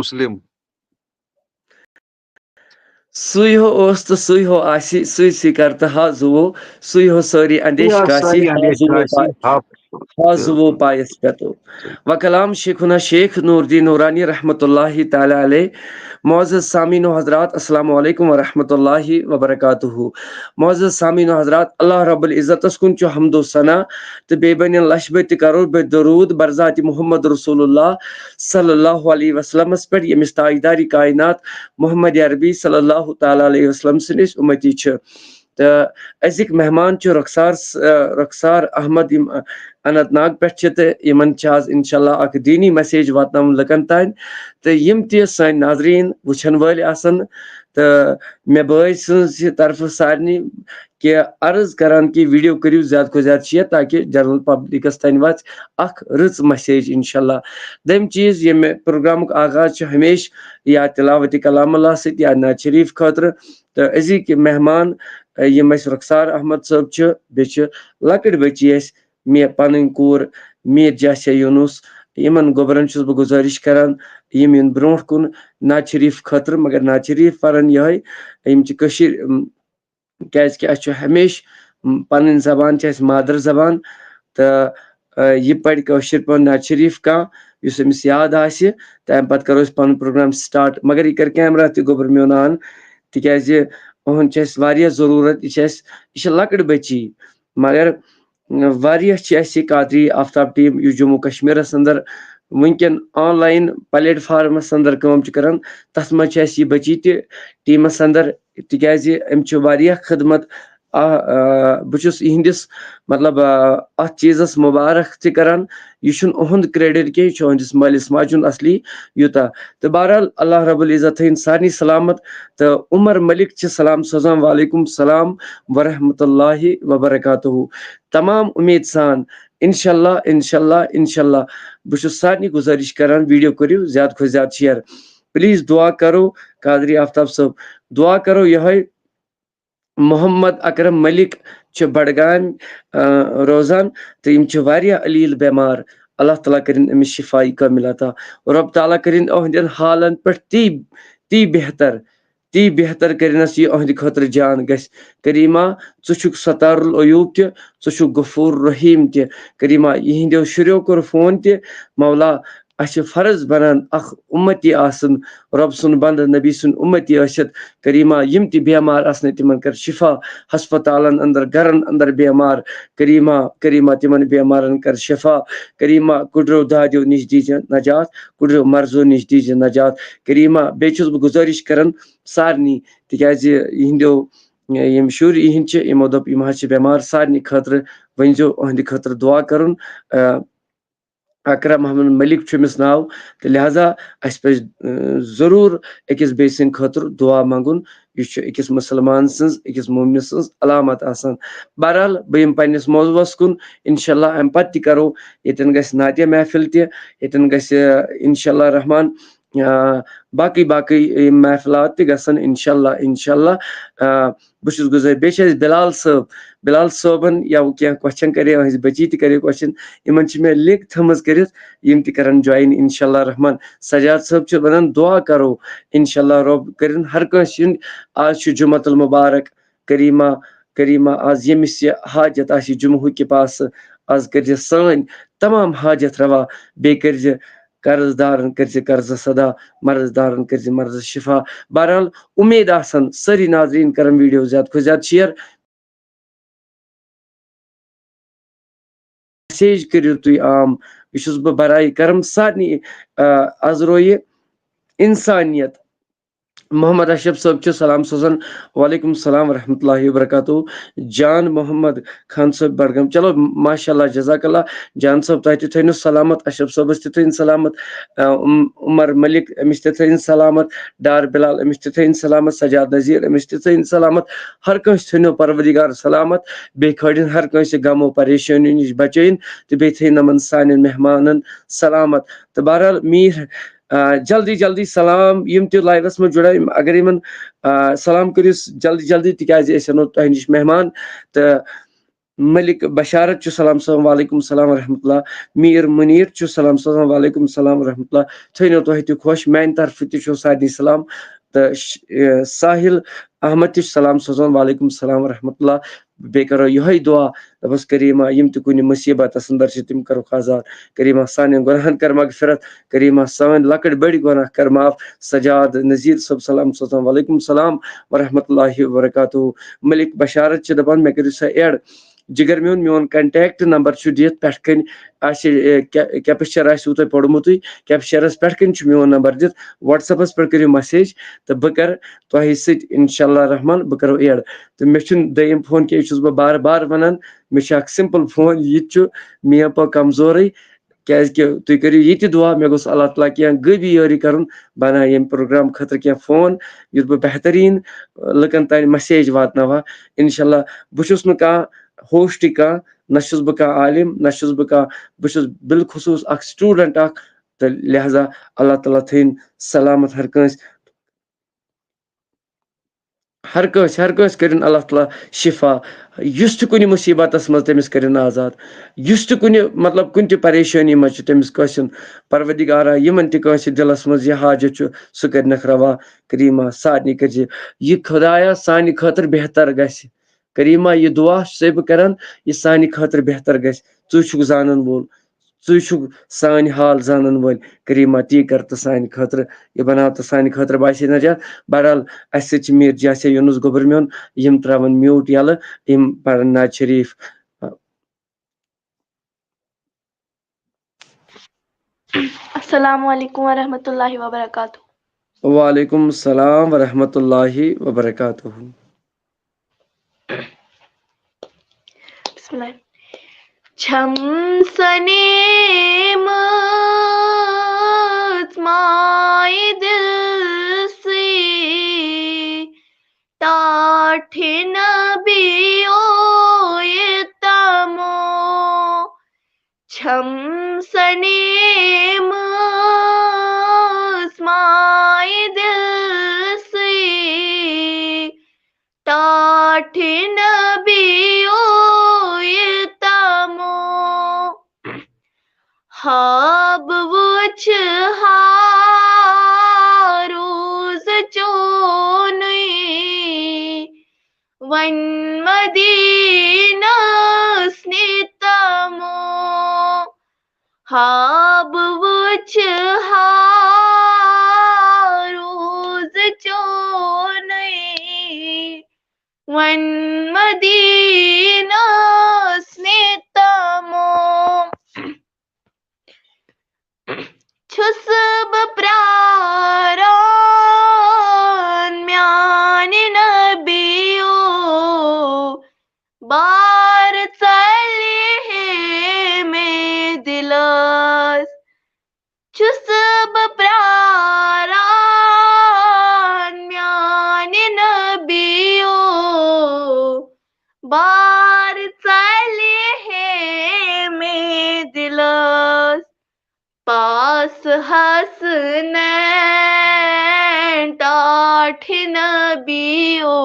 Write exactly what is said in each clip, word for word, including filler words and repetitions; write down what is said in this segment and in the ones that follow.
مسلم۔ سُے ہو اوس تہٕ سُے ہو آسہِ، سُے سُے کر تہٕ ہا زُوو، سُے ہو سٲری اندیش کاسی، ہا زُوو پا-، ہا زُوو پایس پٮ۪تو۔ و کلام شیخنا شیخ نور الدین نورانی رحمت اللہ تعالی علیہ۔ معزز سامعین و حضرات، السلام علیکم ورحمۃ اللہ وبرکاتہ۔ معزز سامعین و حضرات، اللہ رب العزتس کُن چھُ حمد و ثنا تہٕ بیٚیہِ بنٮ۪ن لچھ بٔتۍ تہِ کرور بٔتۍ درود برذات محمد رسول اللہ صلی اللہ علیہ وسلمس پٮ۪ٹھ، ییٚمِس تاجدارِ کائنات محمد عربی صلی اللہ تعالی علیہ وسلم سٕنٛدۍ أسۍ اُمتی چھِ۔ تہٕ أزِکۍ مہمان چھِ رۄخسار س-، آ، رۄخسار احمد، یِم، آ، اننت ناگ پٮ۪ٹھ چھِ، تہٕ یِمن چھِ آز انشاءاللہ اکھ دیٖنی message واتناوُن لُکن تام۔ تہٕ یِم تہِ سٲنۍ ناظریٖن وٕچھن وٲلۍ آسن، تہٕ مےٚ بٲے سٕنٛز یہِ طرفہٕ سارنٕے کہِ عرض کران کہِ video کٔرِو زیادٕ کھۄتہٕ زیادٕ share، تاکہِ general publicس تام واتہِ اکھ رٕژ message انشاءاللہ۔ دوٚیِم چیٖز، ییٚمہِ پروگرامُک آغاز چھُ ہمیشہِ یا تلاوت کلام اللہ سۭتۍ یا نعت شریف خٲطرٕ، تہٕ أزِکۍ مہمان، اَ، یِم اَسہِ رۄخسار احمد صٲب چھِ، بیٚیہِ چھِ لۄکٕٹۍ بٔچی اَسہِ، مےٚ پَنٕنۍ کوٗر میٖر جاسیا یوٗنُس، یِمَن گوٚبرَن چھُس بہٕ گُزٲرِش کَران، یِم یِن برٛونٛٹھ کُن نعت شریٖف خٲطرٕ، مگر نعت شریٖف پَرَن یِہوٚے، یِم چھِ کٔشیٖرِ، اُم، کیٛازِکہِ اَسہِ چھُ ہمیشہِ، اُم، پَنٕنۍ زبان چھِ اَسہِ مادر زبان، تہٕ، اَ، یہِ پَرِ کٲشِر پٲٹھۍ نعت شریٖف کانٛہہ، یُس أمِس یاد آسہِ، تہٕ اَمہِ پَتہٕ کَرو أسۍ پَنُن program start۔ مگر یہِ کَرِ camera تہِ گوٚبُر میون on، تِکیٛازِ یِہُنٛد چھِ اَسہِ واریاہ ضروٗرت، یہِ چھِ اَسہِ، یہِ چھِ لۄکٕٹ بٔچی، مگر واریاہ چھِ اَسہِ یہِ قادری آفتاب team، یُس جموں کشمیٖرَس اندر وٕنکٮ۪ن online platformس اندر کٲم چھِ کران، تَتھ منٛز چھِ اَسہِ یہِ بٔچی تہِ teamس اندر، تِکیٛازِ أمۍ چھِ واریاہ خدمت۔ آ، آ، بہٕ چھُس یِہنٛدِس، مطلب، آ، اَتھ چیٖزَس مُبارک تہِ کران۔ یہِ چھُنہٕ اُہُنٛد credit کینٛہہ، یہِ چھُ أہنٛدِس مٲلِس ماجہِ ہُنٛد اصلی یوٗتاہ۔ تہٕ بہرحال، اللہ رب العزت تھٲیِن سارنٕے سلامت۔ تہٕ عمر ملک چھِ سلام سوزان، وعلیکم السلام ورحمۃ اللہ وبرکاتہ۔ تمام اُمید سان، انشاءاللہ، انشاءاللہ، انشاءاللہ۔ بہٕ چھُس سارنٕے گُزٲرِش کران، video کٔرِو زیادٕ کھۄتہٕ زیادٕ share۔ Please دُعا کرو، قادری آفتاب صٲب، دُعا کرو یِہوٚے، محمد اکرم ملک چھِ بڈگامہِ، آ، روزان، تہٕ یِم چھِ واریاہ علیل بٮ۪مار۔ اللہ تعالیٰ کٔرِن أمِس شفاعی کامل عطا۔ رب تعالیٰ کٔرِن أہنٛدٮ۪ن حالن پٮ۪ٹھ تی، تی بہتر، تی بہتر کٔرِنس یہِ أہنٛدِ خٲطرٕ جان گژھِ۔ کریمہ، ژٕ چھُکھ ستار العیوب تہِ، ژٕ چھُکھ غفور رحیم تہِ۔ کریمہ، یِہنٛدیو شُریو کوٚر phone تہِ، مولا، اَسہِ چھِ فرض بنان اکھ اُمتی آسُن، رۄب سُنٛد بنٛدٕ، نبی سُنٛد اُمتی ٲسِتھ۔ کریمہ، یِم تہِ بٮ۪مار آسنَے، تِمن کر شفا۔ ہسپتالن اندر، گرن اندر بٮ۪مار، کریمہ، کریمہ، تِمن بٮ۪مارن کر شفا۔ کریمہ، کُڈرو دادیو نِش دیٖزِ نجات، کُڈرو مرضو نِش دیٖزِ نجات۔ کریمہ، بیٚیہِ چھُس بہٕ گُزٲرِش کران سارنٕے، تِکیٛازِ یِہنٛدیو، یِم شُرۍ یِہنٛدۍ چھِ، یِمو دوٚپ یِم حظ چھِ بٮ۪مار، سارنٕے خٲطرٕ ؤنۍزیو، أہنٛدِ خٲطرٕ دُعا کرُن۔ آ، اکرم احمد ملک چھُ أمِس ناو، تہٕ لہذا اَسہِ پَزِ، اۭں، ضروٗر أکِس بیٚیہِ سٕنٛدِ خٲطرٕ دُعا منٛگُن۔ یہِ چھُ أکِس مُسلمان سٕنٛز، أکِس مومنہِ سٕنٛز علامت آسان۔ بہرحال، بہٕ یِمہٕ پننِس موضوعس کُن، انشاءاللہ، اَمہِ پتہٕ تہِ کرو، ییٚتٮ۪ن گژھِ نعتیہ محفل تہِ، ییٚتٮ۪ن گژھِ، انشاءاللہ الرحمن، آ، باقٕے باقٕے یِم محفلات تہِ گژھن، انشاءاللہ، انشاءاللہ۔ آ، بہٕ چھُس گُزٲرِش، بیٚیہِ چھِ اَسہِ بلال صٲب، بلال صٲبن یا کینٛہہ question کرے، أہنٛزِ بچی تہِ کرے question، یِمن چھِ مےٚ link تھٲمٕژ کٔرِتھ، یِم تہِ کرن join انشاءاللہ الرحمن۔ سجاد صٲب چھِ ونان دُعا کرو، انشاءاللہ رۄب کٔرِن ہر کٲنٛسہِ ہُنٛد، آز چھُ جمعہ المبارک، کریمہ، کریمہ، آز ییٚمِس یہِ حاجت آسہِ جمعہ کہِ پاسہٕ، آز کٔرزِ سٲنۍ تمام حاجت روا، بیٚیہِ کٔرزِ قرض دارن کٔرزِ قرضس ادا، مرض دارن کٔرزِ مرضس شفا۔ بہرحال، اُمید آسان سٲری ناظریٖن کرن video زیادٕ کھۄتہٕ زیادٕ share۔ Message کٔرِو تُہۍ عام، یہِ چھُس بہٕ برائے کرم سارنٕے، آ، از رویہِ انسانیت۔ محمد اشرف صٲب چھُ سلام سوزان، وعلیکم السلام ورحمۃ اللہ وبرکاتہ۔ جان محمد خان صٲب بڈگام، چلو ماشاءاللہ، جزاک اللہ۔ جان صٲب، تۄہہِ تہِ تھٲینو سلامت، اشرف صٲبس تہِ تھٲیِن سلامت، آ، عم-، عمر ملک، أمِس تہِ تھٲیِن سلامت، ڈار بلال، أمِس تہِ تھٲیِن سلامت، سجاد نذیر، أمِس تہِ تھٲیِن سلامت۔ ہر کٲنٛسہِ تھٲینو پروردگار سلامت، بیٚیہِ کھٲلِن ہر کٲنٛسہِ غم و پریشٲنی نِش بچٲیِن، تہٕ بیٚیہِ تھٲیِن یِمن سانٮ۪ن مہمانن سلامت۔ تہٕ بہرحال میٖر، آ، جلدی جلدی سلام، یِم تہِ liveس منٛز جُڑے، اگر یِمن، آ، سلام کٔرِو جلدی جلدی، تِکیازِ أسۍ اَنو تۄہہِ نِش مہمان۔ تہٕ ملک بشارت چھُ سلام سوزان، وعلیکم السلام ورحمۃ اللہ۔ میر منیر چھُ سلام سوزان، وعلیکم السلام ورحمۃ اللہ۔ تھٲینو تۄہہِ تہِ خۄش، میانہِ طرفہٕ تہِ چھُ سارنٕے سلام۔ تہٕ ش-، اے، ساحل احمد تہِ چھُ سلام سوزان، وعلیکم السلام ورحمۃ اللہ۔ بیٚیہِ کرو یِہوٚے دُعا، دَپس، کریٖما، یِم تہِ کُنہِ مُصیٖبتس اندر چھِ، تِم کرُکھ آزاد۔ کریٖما، سانٮ۪ن گۄناہن کر مغفرت۔ کریٖما، سٲنۍ لۄکٕٹۍ بٔڑۍ گۄناہ کر معاف۔ سجاد نذیر صٲب سلام سوزان، وعلیکم السلام ورحمۃ اللہ وبرکاتہ۔ ملک بشارت چھِ دپان، مےٚ کٔرِو سا add۔ جگر میون، میون contact number چھُ دِتھ پٮ۪ٹھ کَنۍ، آسہِ، اے، کیا-، capture آسِوٕ تۄہہِ پوٚرمُتُے، captureس پٮ۪ٹھ کَنۍ چھُ میون number دِتھ، WhatsAppس پٮ۪ٹھ کٔرِو message تہٕ بہٕ کَرٕ تۄہہِ سۭتۍ انشاءاللہ رحمان، بہٕ کَرو add۔ تہٕ مےٚ چھُنہٕ دوٚیِم فون کینٛہہ، یہِ چھُس بہٕ بار بار وَنان، مےٚ چھُ اَکھ simple فون، یہِ تہِ چھُ مےٚ پَتہٕ کمزورٕے، کیٛازِکہِ تُہۍ کٔرِو یہِ تہِ دُعا، مےٚ گوٚژھ اللہ تعالیٰ کینٛہہ غٲبی یٲری کَرُن، بہٕ اَنہٕ ہا ییٚمہِ پروگرام خٲطرٕ کینٛہہ فون، یُتھ بہٕ بہتریٖن، آ، لُکَن تام message واتناوہا۔ انشاءاللہ، بہٕ چھُس نہٕ کانٛہہ ہوسٹٕے کانٛہہ، نہ چھُس بہٕ کانٛہہ عالم، نہ چھُس بہٕ کانٛہہ، بہٕ چھُس بالخصوٗص اَکھ student اَکھ، تہٕ لہذا اللہ تعالیٰ تھٲیِن سلامت ہر کٲنٛسہِ۔ ہر کٲنٛسہِ، ہر کٲنٛسہِ کٔرِن اللہ تعالیٰ شفا، یُس تہِ کُنہِ مُصیٖبتس منٛز تٔمِس کٔرِن آزاد، یُس تہِ کُنہِ، مطلب، کُنہِ تہِ پریشٲنی منٛز چھُ تٔمِس کٲنٛسہِ ہُنٛد، پروردگارا، یِمن تہِ کٲنٛسہِ دِلس منٛز یہِ حاجت چھُ، سُہ کٔرِنکھ روا۔ کریٖما، سارنٕے کٔرزِ یہِ خدایا سانہِ خٲطرٕ بہتر گژھِ۔ کریٖما، یہِ دُعا چھُسے بہٕ کران، یہِ سانہِ خٲطرٕ بہتر گژھِ۔ ژٕ چھُکھ زانن وول، ژٕ چھُکھ سانہِ حال زانن وٲلۍ۔ کریٖما، تی کر تہٕ سانہِ خٲطرٕ، یہِ بناو تہٕ سانہِ خٲطرٕ باسے نجات۔ بہرحال، اسہِ سۭتۍ چھِ میٖر جاسے یوٗنُس گوٚبُر میون، یِم تراون mute یَلہٕ، یِم پرن نعت شریٖف۔ السلام علیکم ورحمۃ اللہ وبرکاتہ۔ وعلیکم السلام ورحمۃ اللہ وبرکاتہ۔ بسم اللہ۔ چھم سنیمٕژ مایہِ دِلسٕے ٹاٹھہِ نبی اویہِ تمو۔ چھم سنیمٕژ مایہِ دِلسٕے ٹاٹھہِ نبی اویہِ تمو۔ ہاب وٕچھ ہا روز چونُے، وۄنۍ مدینس نہِ تمو۔ ہاب وٕچھ ہا روز چونُے، وۄنۍ مدینس نہِ تمو۔ چھُس بہٕ پراران میانہِ نبیو، بار ژلہِ ہے مےٚ دِلس۔ چھُس بہٕ پراران میانہِ نبیو، بار ژلہِ ہے مےٚ دِلس۔ پاس حسنین ٹاٹھہِ نبیو،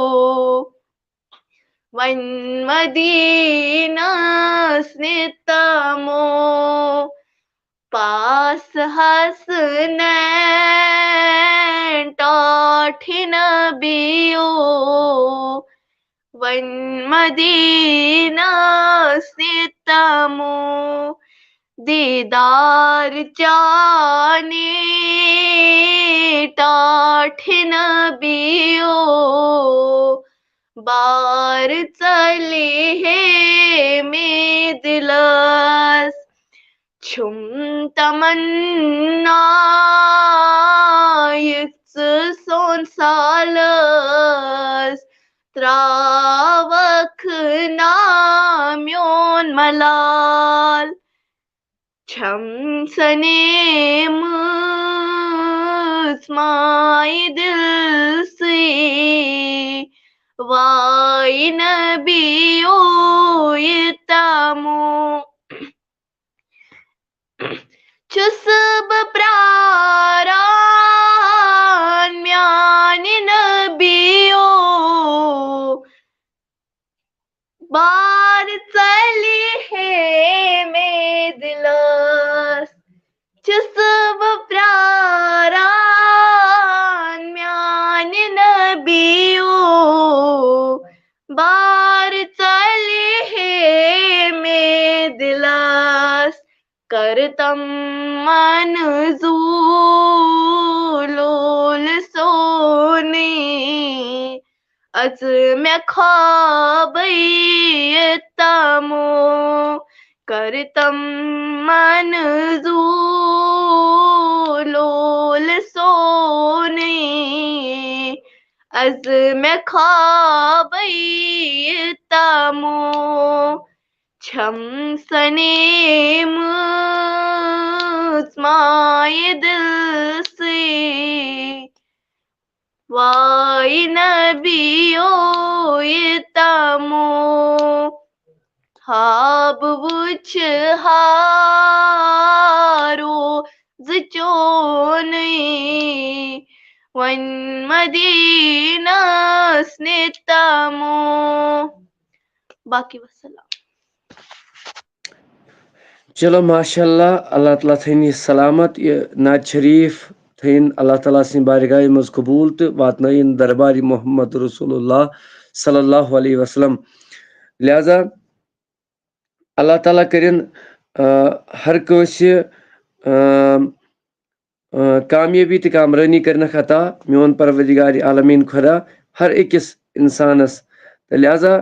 وۄنۍ مدینس نہِ تمو۔ پاس حسنین ٹاٹھہِ نبیو، وۄنۍ مدینس نہِ تمو۔ دیدار چانے ٹاٹھہِ نبیو، بار ژلہِ ہے مےٚ دِلس۔ چھُم تمنا یُتھ ژٕ سون سالس تراوکھ نا میون ملال۔ چھم سنیمٕژ مایہِ دِلسٕے، وایہِ نبی اویہِ تمو۔ چھُس بہٕ پراران میانہِ نبیو، بار تمن زو لول سونی، از مےٚ خوابے تمو کر تمن زو لول سونی، از مےٚ خوابے تمو چھم سنے ماے دل سی، وای نبیو یہ تمو خواب وچھ ہارو زچونی، ون مدینہ سنے تمو۔ باقی وسلام۔ چلو، ماشاء اللہ، اللہ تعالیٰ تھٲیِن یہِ سلامت، یہِ نعت شریف تھٲیِن اللہ تعالیٰ سٕنٛدِ بارگاہہِ منٛز قبوٗل تہٕ واتنٲیِن دربارِ محمد رسول اللہ صلی اللہ علیہ وسلم۔ لہذا اللہ تعالیٰ کٔرِن، آ، ہر کٲنٛسہِ، آ، آ، کامیٲبی تہٕ کامرٲنی کٔرِنَکھ عطا میون پروردگار عالمیٖن خۄدا ہر أکِس اِنسانَس۔ تہٕ لہذا،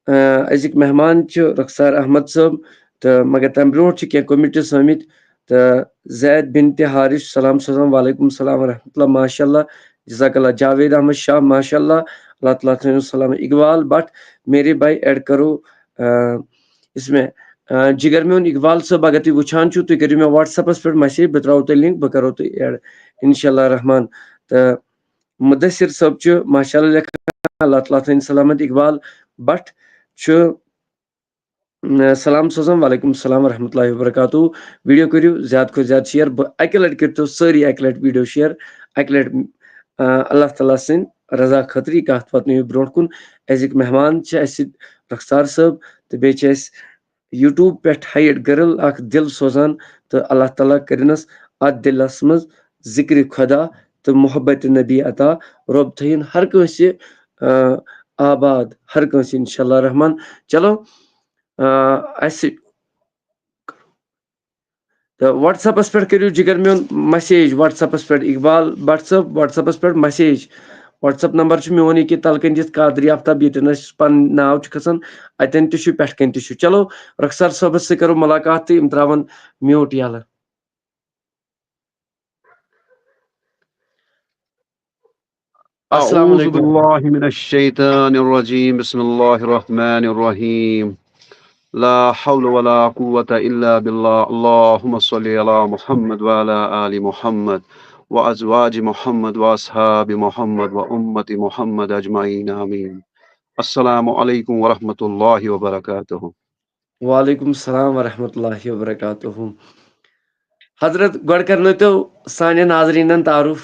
آ، أزِکۍ مہمان چھِ رُخسار احمد صٲب، تہٕ مگر تَمہِ برونٛٹھ چھِ کینٛہہ comments آمٕتۍ۔ تہٕ زید بنت حارث چھُ سلام سوزان، وعلیکم السلام ورحمۃ اللہ، ماشاء اللہ، جزاک اللہ۔ جاوید احمد شاہ، ماشاء اللہ، اللہ تعالیٰ تھٲیِن سلام۔ اقبال بٹ، میرے بھائی add کرو، آ، اس میں، آ، جگر میون اقبال صٲب، اگر تُہۍ وٕچھان چھِو، تُہۍ کٔرِو مےٚ WhatsApp-س پٮ۪ٹھ message، بہٕ ترٛاوو تۄہہِ link، بہٕ کَرو تۄہہِ add، انشاء اللہ الرحمن۔ تہٕ مدثر صٲب چھُ ماشاء اللہ لیکھان، اللہ تعالیٰ تھٲیِن سلامت۔ اقبال بٹ چھُ، آ، سلام سوزان، وعلیکم السلام ورحمۃ اللہ وبرکاتہ۔ Video کٔرِو زیادٕ کھۄتہٕ زیادٕ share، بہٕ اَکہِ لَٹہِ کٔرۍتو سٲری اَکہِ لَٹہِ video share، اَکہِ لَٹہِ، آ، اللہ تعالیٰ سٕنٛدِ رضا خٲطرٕ یہِ کَتھ واتنٲیِو برونٛٹھ کُن۔ أزِکۍ مہمان چھِ اَسہِ سۭتۍ رُخسار صٲب، تہٕ بیٚیہِ چھِ اَسہِ YouTube پٮ۪ٹھ ہایٹ گرل اکھ دل سوزان، تہٕ اللہ تعالیٰ کٔرِنَس اَتھ دِلَس منٛز ذِکرِ خۄدا تہٕ محبت نبی عطا۔ رۄب تھٲیِن ہر کٲنٛسہِ، آ، آباد، ہر کٲنٛسہِ انشاء اللہ الرحمن۔ چلو، آ، اَسہِ تہٕ WhatsApp-س پٮ۪ٹھ کٔرِو جِگر میون message، WhatsApp-س پٮ۪ٹھ اقبال بٹ صٲب، WhatsApp-س پٮ۪ٹھ message۔ WhatsApp number چھُ میون ییٚکیٛاہ تَلہٕ کَنہِ دِتھ قادری آفتاب، ییٚتٮ۪ن اَسہِ پَنُن ناو چھُ کھسان، اَتٮ۪ن تہِ چھُ، پٮ۪ٹھ کَنہِ تہِ چھُ۔ چلو، رۄخسار صٲبَس سۭتۍ کَرو مُلاقات تہٕ یِم ترٛاوَن mute یَلہٕ۔ السلام أعوذ علیکم۔ بالله من الشيطان الرجيم. بسم الله الرحمن الرحيم. لا حول ولا قوة إلا بالله. اللهم صل على محمد وعلى آل محمد وأزواج محمد وأصحاب محمد وأمة محمد أجمعين. آمين. السلام عليكم ورحمة الله وبركاته. وعلیکم السلام ورحمۃ اللہ وبرکاتہ۔ حضرت، گۄڈٕ کرنٲوتو سانٮ۪ن ناظریٖنن تعارُف،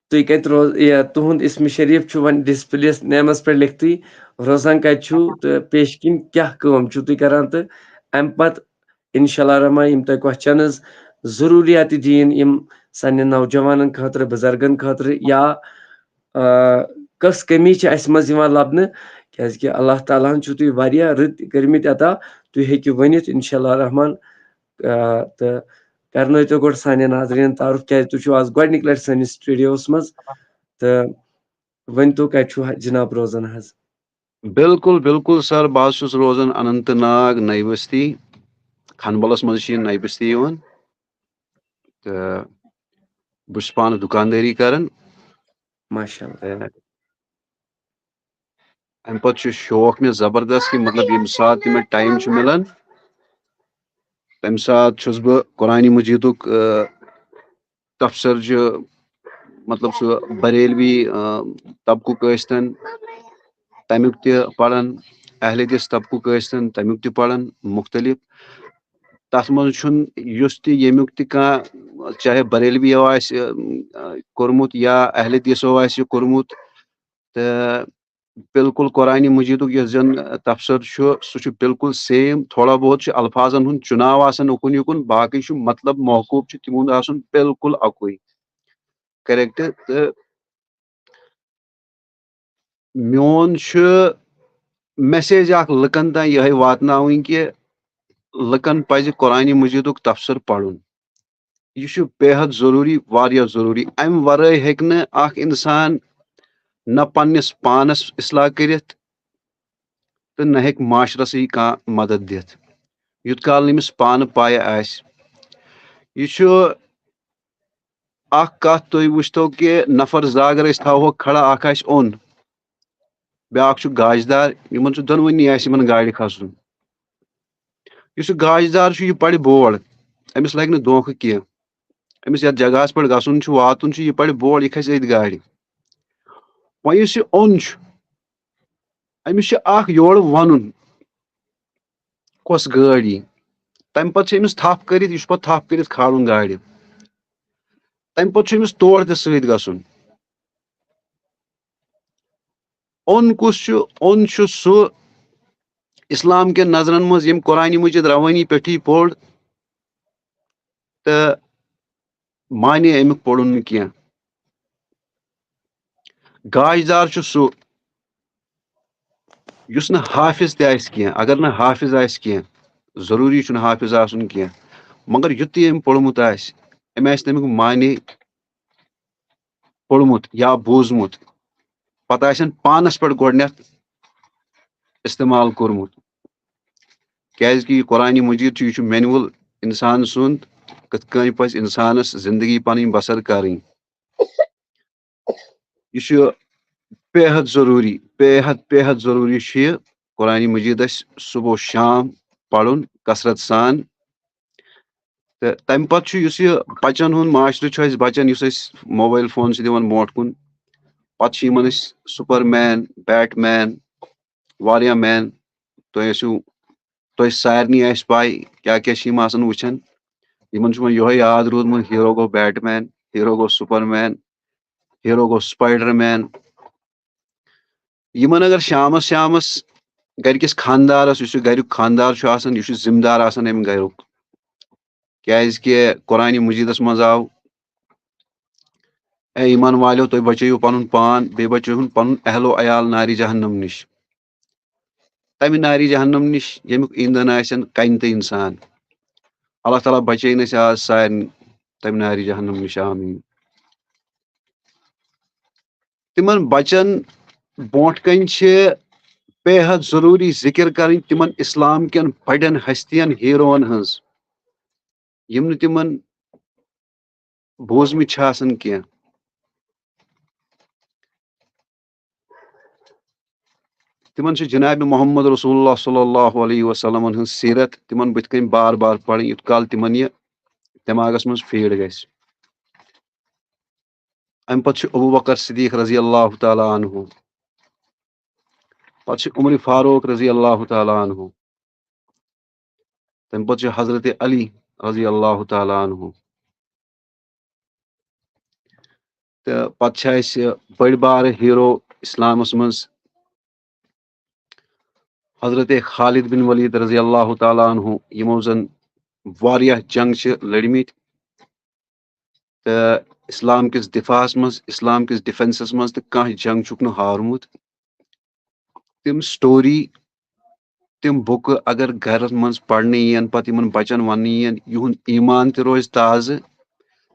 تُہۍ کتہِ روز-، یہِ تُہُنٛد اسمِ شریٖف چھُ وۄنۍ display-یس nameس پٮ۪ٹھ لیکھتٕے، روزان کتہِ چھِو تہٕ پیش کِنۍ کیٛاہ کٲم چھِو تُہۍ کران، تہٕ امہِ پتہٕ انشاء اللہ الرحمن یِم تۄہہِ questions ضروٗریاتِ دیٖن یِم سانٮ۪ن نوجوانن خٲطرٕ، بُزرگن خٲطرٕ یا، آ، کۄس کٔمی چھِ اَسہِ منٛز یِوان لبنہٕ، کیٛازِ کہِ اللہ تعالیٰ ہن چھِو تُہۍ واریاہ رٕتۍ کٔرمٕتۍ عطا، تُہۍ ہیٚکِو ؤنِتھ انشاء اللہ الرحمن۔ آ، تہٕ کرنٲوتو گۄڈٕ سانٮ۪ن ناظریٖنن تعارُف، کیٛازِ تُہۍ چھِو آز گۄڈٕنِکۍ لٹہِ سٲنِس studioہس منٛز، تہٕ ؤنۍ تو کتہِ چھِو حظ جناب روزان حظ؟ بِلکُل بِلکُل سر، بہٕ حظ چھُس روزان اننت ناگ نَیہِ بستی، کھنبلس منٛز چھِ یہِ نَیہِ بستی یِوان۔ تہٕ بہٕ چھُس پانہٕ دُکاندٲری کران۔ ماشاء اللہ۔ تہٕ امہِ پتہٕ چھُ شوق مےٚ زبردست کہِ مطلب ییٚمہِ ساتہٕ تہِ مےٚ time چھُ مِلان، تمہِ ساتہٕ چھُس بہٕ قرآنِ مجیدُک، آ، تفسر چھُ، مطلب سُہ بریلوی، آ، طبقُک ٲسۍتن، تمیُک تہِ پران، اہل حدیث طبقُک ٲسۍتن، تمیُک تہِ پران، مختلف۔ تتھ منٛز چھُنہٕ یُس تہِ ییٚمیُک تہِ کانٛہہ، چاہے بریلویو آسہِ، آ، کوٚرمُت یا اہل حدیثو آسہِ کوٚرمُت، تہٕ بالکل قرآنِ مجیدُک یُس زن تفسر چھُ، سُہ چھُ بالکل same، تھوڑا بہت چھُ الفاظن ہُنٛد چُناو آسان اُکُن یُکُن، باقٕے چھُ مطلب محکوٗب چھُ تِہُنٛد آسُن بالکل اکُے، correct۔ تہٕ میون چھُ message اکھ لُکن تام یِہے واتناوٕنۍ کہِ لُکن پزِ قرآنِ مجیدُک تفسر پرُن۔ یہِ چھُ بے حد ضروٗری، واریاہ ضروٗری۔ اَمہِ ورٲے ہیٚکہِ نہٕ اکھ اِنسان نہ پننِس پانس اصلاح کٔرِتھ تہٕ نہ ہیٚکہِ معاشرسٕے کانٛہہ مدد دِتھ، یوٗت کال نہٕ أمِس پانہٕ پاے آسہِ۔ یہِ چھُ اکھ کتھ، تُہۍ وٕچھتو کہِ نفر زٕ اگر أسۍ تھاوہوکھ کھڑا، اکھ آسہِ اوٚن، بیٛاکھ چھُ گاجدار، یِمن چھُ دۄنوٕنی آسہِ یِمن گاڑِ کھسُن۔ یُس یہِ گاجدار چھُ، یہِ پرِ بورڈ، أمِس لگہِ نہٕ دھوکہٕ کینٛہہ۔ أمِس یتھ جگہس پٮ۪ٹھ گژھُن چھُ، واتُن چھُ، یہِ پرِ بورڈ، یہِ کھسہِ أتھۍ گاڑِ۔ وۄنۍ یُس یہِ اوٚن چھُ، أمِس چھُ اکھ یورٕ ونُن، کۄس گٲڑۍ یی۔ تمہِ پتہٕ چھِ أمِس تھپھ کٔرِتھ، یہِ چھُ پتہٕ تھپھ کٔرِتھ کھالُن گاڑِ۔ تمہِ پتہٕ چھُ أمِس تور تہِ سۭتۍ گژھُن۔ اوٚن کُس چھُ؟ اوٚن چھُ سُہ اسلام کٮ۪ن نظرن منٛز، ییٚمۍ قرآنِ مجید روٲنی پٮ۪ٹھٕے پوٚر تہٕ مانے امیُک پوٚرُن نہٕ کینٛہہ۔ گاجدار چھُ سُہ، یُس نہٕ حافظ تہِ آسہِ کینٛہہ۔ اگر نہٕ حافظ آسہِ کینٛہہ، ضروٗری چھُنہٕ حافظ آسُن کینٛہہ، مگر یُتُے أمۍ پوٚرمُت آسہِ، أمۍ آسہِ تمیُک معنی پوٚرمُت یا بوٗزمُت، پتہٕ آسن پانس پٮ۪ٹھ گۄڈٕنیتھ استعمال کوٚرمُت۔ کیازِ کہِ یہِ قرآنِ مجید چھُ، یہِ چھُ مینول انسان سُنٛد، کِتھ کٔنۍ پزِ انسانس زندگی پنٕنۍ بسر کرٕنۍ۔ یہِ چھُ بے حد ضروٗری، بے حد، بے حد ضروٗری چھُ یہِ قرآنِ مجید اَسہِ صبح و شام پرُن کثرت سان۔ تہٕ تَمہِ پتہٕ چھُ، یُس یہِ بچن ہُنٛد معاشرٕ چھُ اَسہِ، بچن یُس أسۍ موبایل فون چھِ دِوان برونٛٹھ کُن، پتہٕ چھِ یِمن أسۍ سپر مین، بیٹ مین، واریاہ مین، تُہۍ ٲسِو، تۄہہِ سارنٕے آسہِ پاے کیٛاہ کیٛاہ چھِ یِم آسان وٕچھان۔ یِمن چھُ وۄنۍ یِہوٚے یاد روٗدمُت، ہیٖرو گوٚو بیٹ مین، ہیٖرو گوٚو سپر مین، ہیٖرو گوٚو سپایڈر مین۔ یِمن اگر شامس، شامس گرِکِس خاندارس، یُس یہِ گرُک خاندار چھُ آسان، یہِ چھُ ذمہٕ دار آسان اَمہِ گرُک، کیازِ کہِ قرآنِ مجیدس منٛز آو، اے ایمان والیو، تُہۍ بچٲیِو پنُن پان، بیٚیہِ بچٲیہُن پنُن اہل و عیال نارِ جہنم نِش، تمہِ نارِ جہنم نِش، ییٚمیُک ایندھن آسن کنہِ تہٕ انسان۔ اللہ تعالیٰ بچٲیِن أسۍ آز سارنٕے تمہِ نارِ جہنم نِش، آمیٖن۔ تِمن بچن برونٛٹھ کنہِ چھِ بے حد ضروٗری ذِکِر کرٕنۍ تِمن اسلام کٮ۪ن بڑٮ۪ن ہستین، ہیٖروون ہٕنٛز، یِم نہٕ تِمن بوٗزمٕتۍ چھِ آسان کینٛہہ۔ تِمن چھِ جناب محمد رسول اللہ صلی اللہ علیہ وسلمن ہٕنٛز سیرت تِمن بٕتھِ کنہِ بار بار پرٕنۍ، یوٗت کال تِمن یہِ دٮ۪ماغس منٛز فیٖڈ گژھِ۔ امہِ پتہٕ چھُ ابو بکر صدیق رضی اللہ تعالیٰ عنہ، پتہٕ چھُ عمر فاروق رضی اللہ تعالیٰ عنہ، تمہِ پتہٕ چھُ حضرت علی رضی اللہ تعالیٰ عنہ، تہٕ پتہٕ چھِ اسہِ بٔڑۍ بارٕ ہیٖرو اسلامس منٛز حضرت خالد بن ولید رضی اللہ تعالیٰ عنہ، یِمو زن واریاہ جنگ چھِ لٔڑمٕتۍ تہٕ اسلام کِس دفاعس منٛز، اسلام کِس ڈیفنسس منٛز تہٕ کانٛہہ جنگ چھُکھ نہٕ ہارمُت۔ تِم سٹوری، تِم بُکہٕ اگر گرن منٛز پرنہٕ یِن، پتہٕ یِمن بچن وننہٕ یِن، یِہُنٛد ایمان تہِ روزِ تازٕ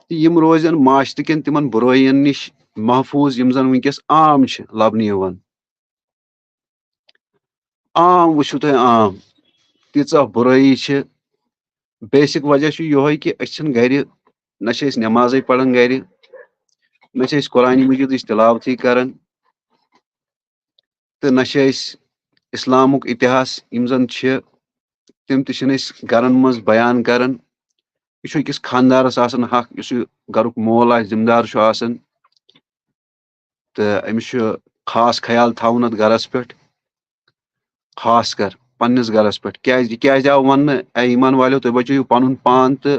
تہٕ یِم روزن معاشرٕ کٮ۪ن تِمن بُرٲیِین نِش محفوٗظ، یِم زن وٕنکیٚس عام چھِ لبنہٕ یِوان۔ عام وٕچھِو تُہۍ، عام تیٖژاہ بُرٲیی چھِ۔ بیسک وجہ چھُ یِہوٚے کہِ أسۍ چھِنہٕ گرِ، نہ چھِ أسۍ نٮ۪مازٕے پران گرِ، نہ چھِ أسۍ قرآنِ مجیدٕچ تلاوتٕے کران، تہٕ نہ چھِ أسۍ اسلامُک اتحاس یِم زن چھِ، تِم تہِ چھِنہٕ أسۍ گرن منٛز بیان کران۔ یہِ چھُ أکِس خاندارس آسان حق، یُس یہِ گرُک مول آسہِ، ذمہٕ دار چھُ آسان، تہٕ أمِس چھُ خاص خیال تھاوُن اَتھ گرس پٮ۪ٹھ، خاص کر پننِس گرس پٮ۪ٹھ۔ کیازِ، یہِ کیازِ آو وننہٕ، اے ایمان والیو، تُہۍ بچٲیِو پنُن پان تہٕ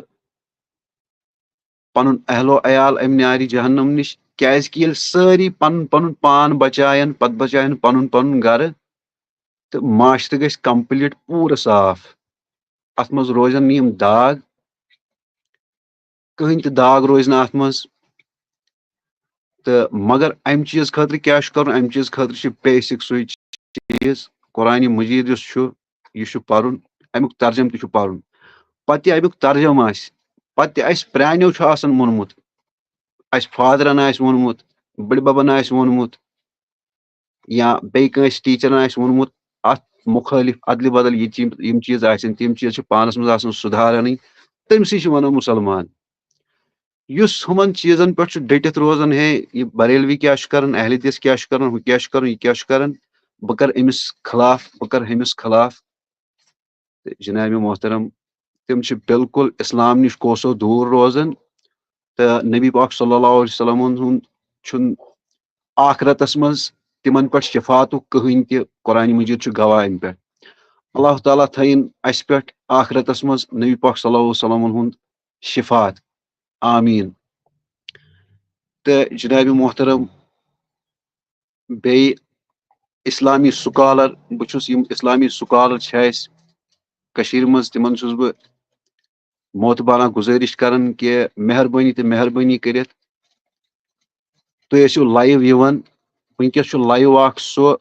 پنُن اہل و عیال امہِ نارِ جہنم نِش؟ کیازِ کہِ ییٚلہِ سٲری پنُن پنُن پان بچاین، پتہٕ بچاین پنُن پنُن گرٕ، تہٕ معاشرٕ گژھِ کمپلیٖٹ پوٗرٕ صاف۔ اتھ منٛز روزن نہٕ یِم داغ، کٕہٕنۍ تہِ داغ روزِ نہٕ اتھ منٛز۔ تہٕ مگر امہِ چیٖز خٲطرٕ کیٛاہ چھُ کرُن؟ امہِ چیٖز خٲطرٕ چھُ بیسک سُے چیٖز، قرآنِ مجیٖد یُس چھُ، یہِ چھُ پرُن، امیُک ترجمہٕ تہِ چھُ پرُن۔ پتہٕ یہِ امیُک ترجمہٕ آسہِ، پتہٕ تہِ اَسہِ پرٛانیو چھُ آسان ووٚنمُت، اَسہِ فادرَن آسہِ ووٚنمُت، بٕڈِ بَبَن آسہِ ووٚنمُت، یا بیٚیہِ کٲنٛسہِ ٹیٖچرَن آسہِ ووٚنمُت، اَتھ مُخٲلِف اَدلہِ بدل یہِ چیٖز، یِم چیٖز آسن، تِم چیٖز چھِ پانَس منٛز آسان سُدھار اَنٕنۍ، تٔمۍ سٕے چھِ وَنان مُسلمان۔ یُس ہُمَن چیٖزَن پٮ۪ٹھ چھُ ڈٔٹِتھ روزان، ہے، یہِ بریلوی کیٛاہ چھُ کَران، اہل حدیث کیٛاہ چھُ کَران، ہُہ کیٛاہ چھُ کَران، یہِ کیٛاہ چھُ کَران، بہٕ کَرٕ أمِس خلاف، بہٕ کَرٕ ہُمِس خلاف۔ تہٕ جناب محترم، تِم چھِ بالکل اِسلام نِش کوسو دوٗر روزان۔ تہٕ نبی پاک صلی اللہ علیہ وسلمن ہُنٛد چھُنہٕ آخرتس منٛز تِمن پٮ۪ٹھ شفاعتُک کٕہٕنۍ تہِ، قرآن مجید چھُ گواہ اَمہِ پٮ۪ٹھ۔ اللہ تعالیٰ تھٲیِن اَسہِ پٮ۪ٹھ آخرتس منٛز نبی پاک صلی اللہ علیہ وسلمن ہُنٛد شفاعت۔ آمین۔ تہٕ جناب محترم، بیٚیہِ اسلامی سکالر، بہٕ چھُس، یِم اسلامی سکالر چھِ اَسہِ کٔشیٖرِ منٛز، تِمن چھُس بہٕ معتبانہ گُزٲرِش کران کہِ مہربٲنی تہٕ مہربٲنی کٔرِتھ تُہۍ ٲسِو لایِو یِوان۔ وٕنکیٚس چھُ لایِو اکھ سُہ،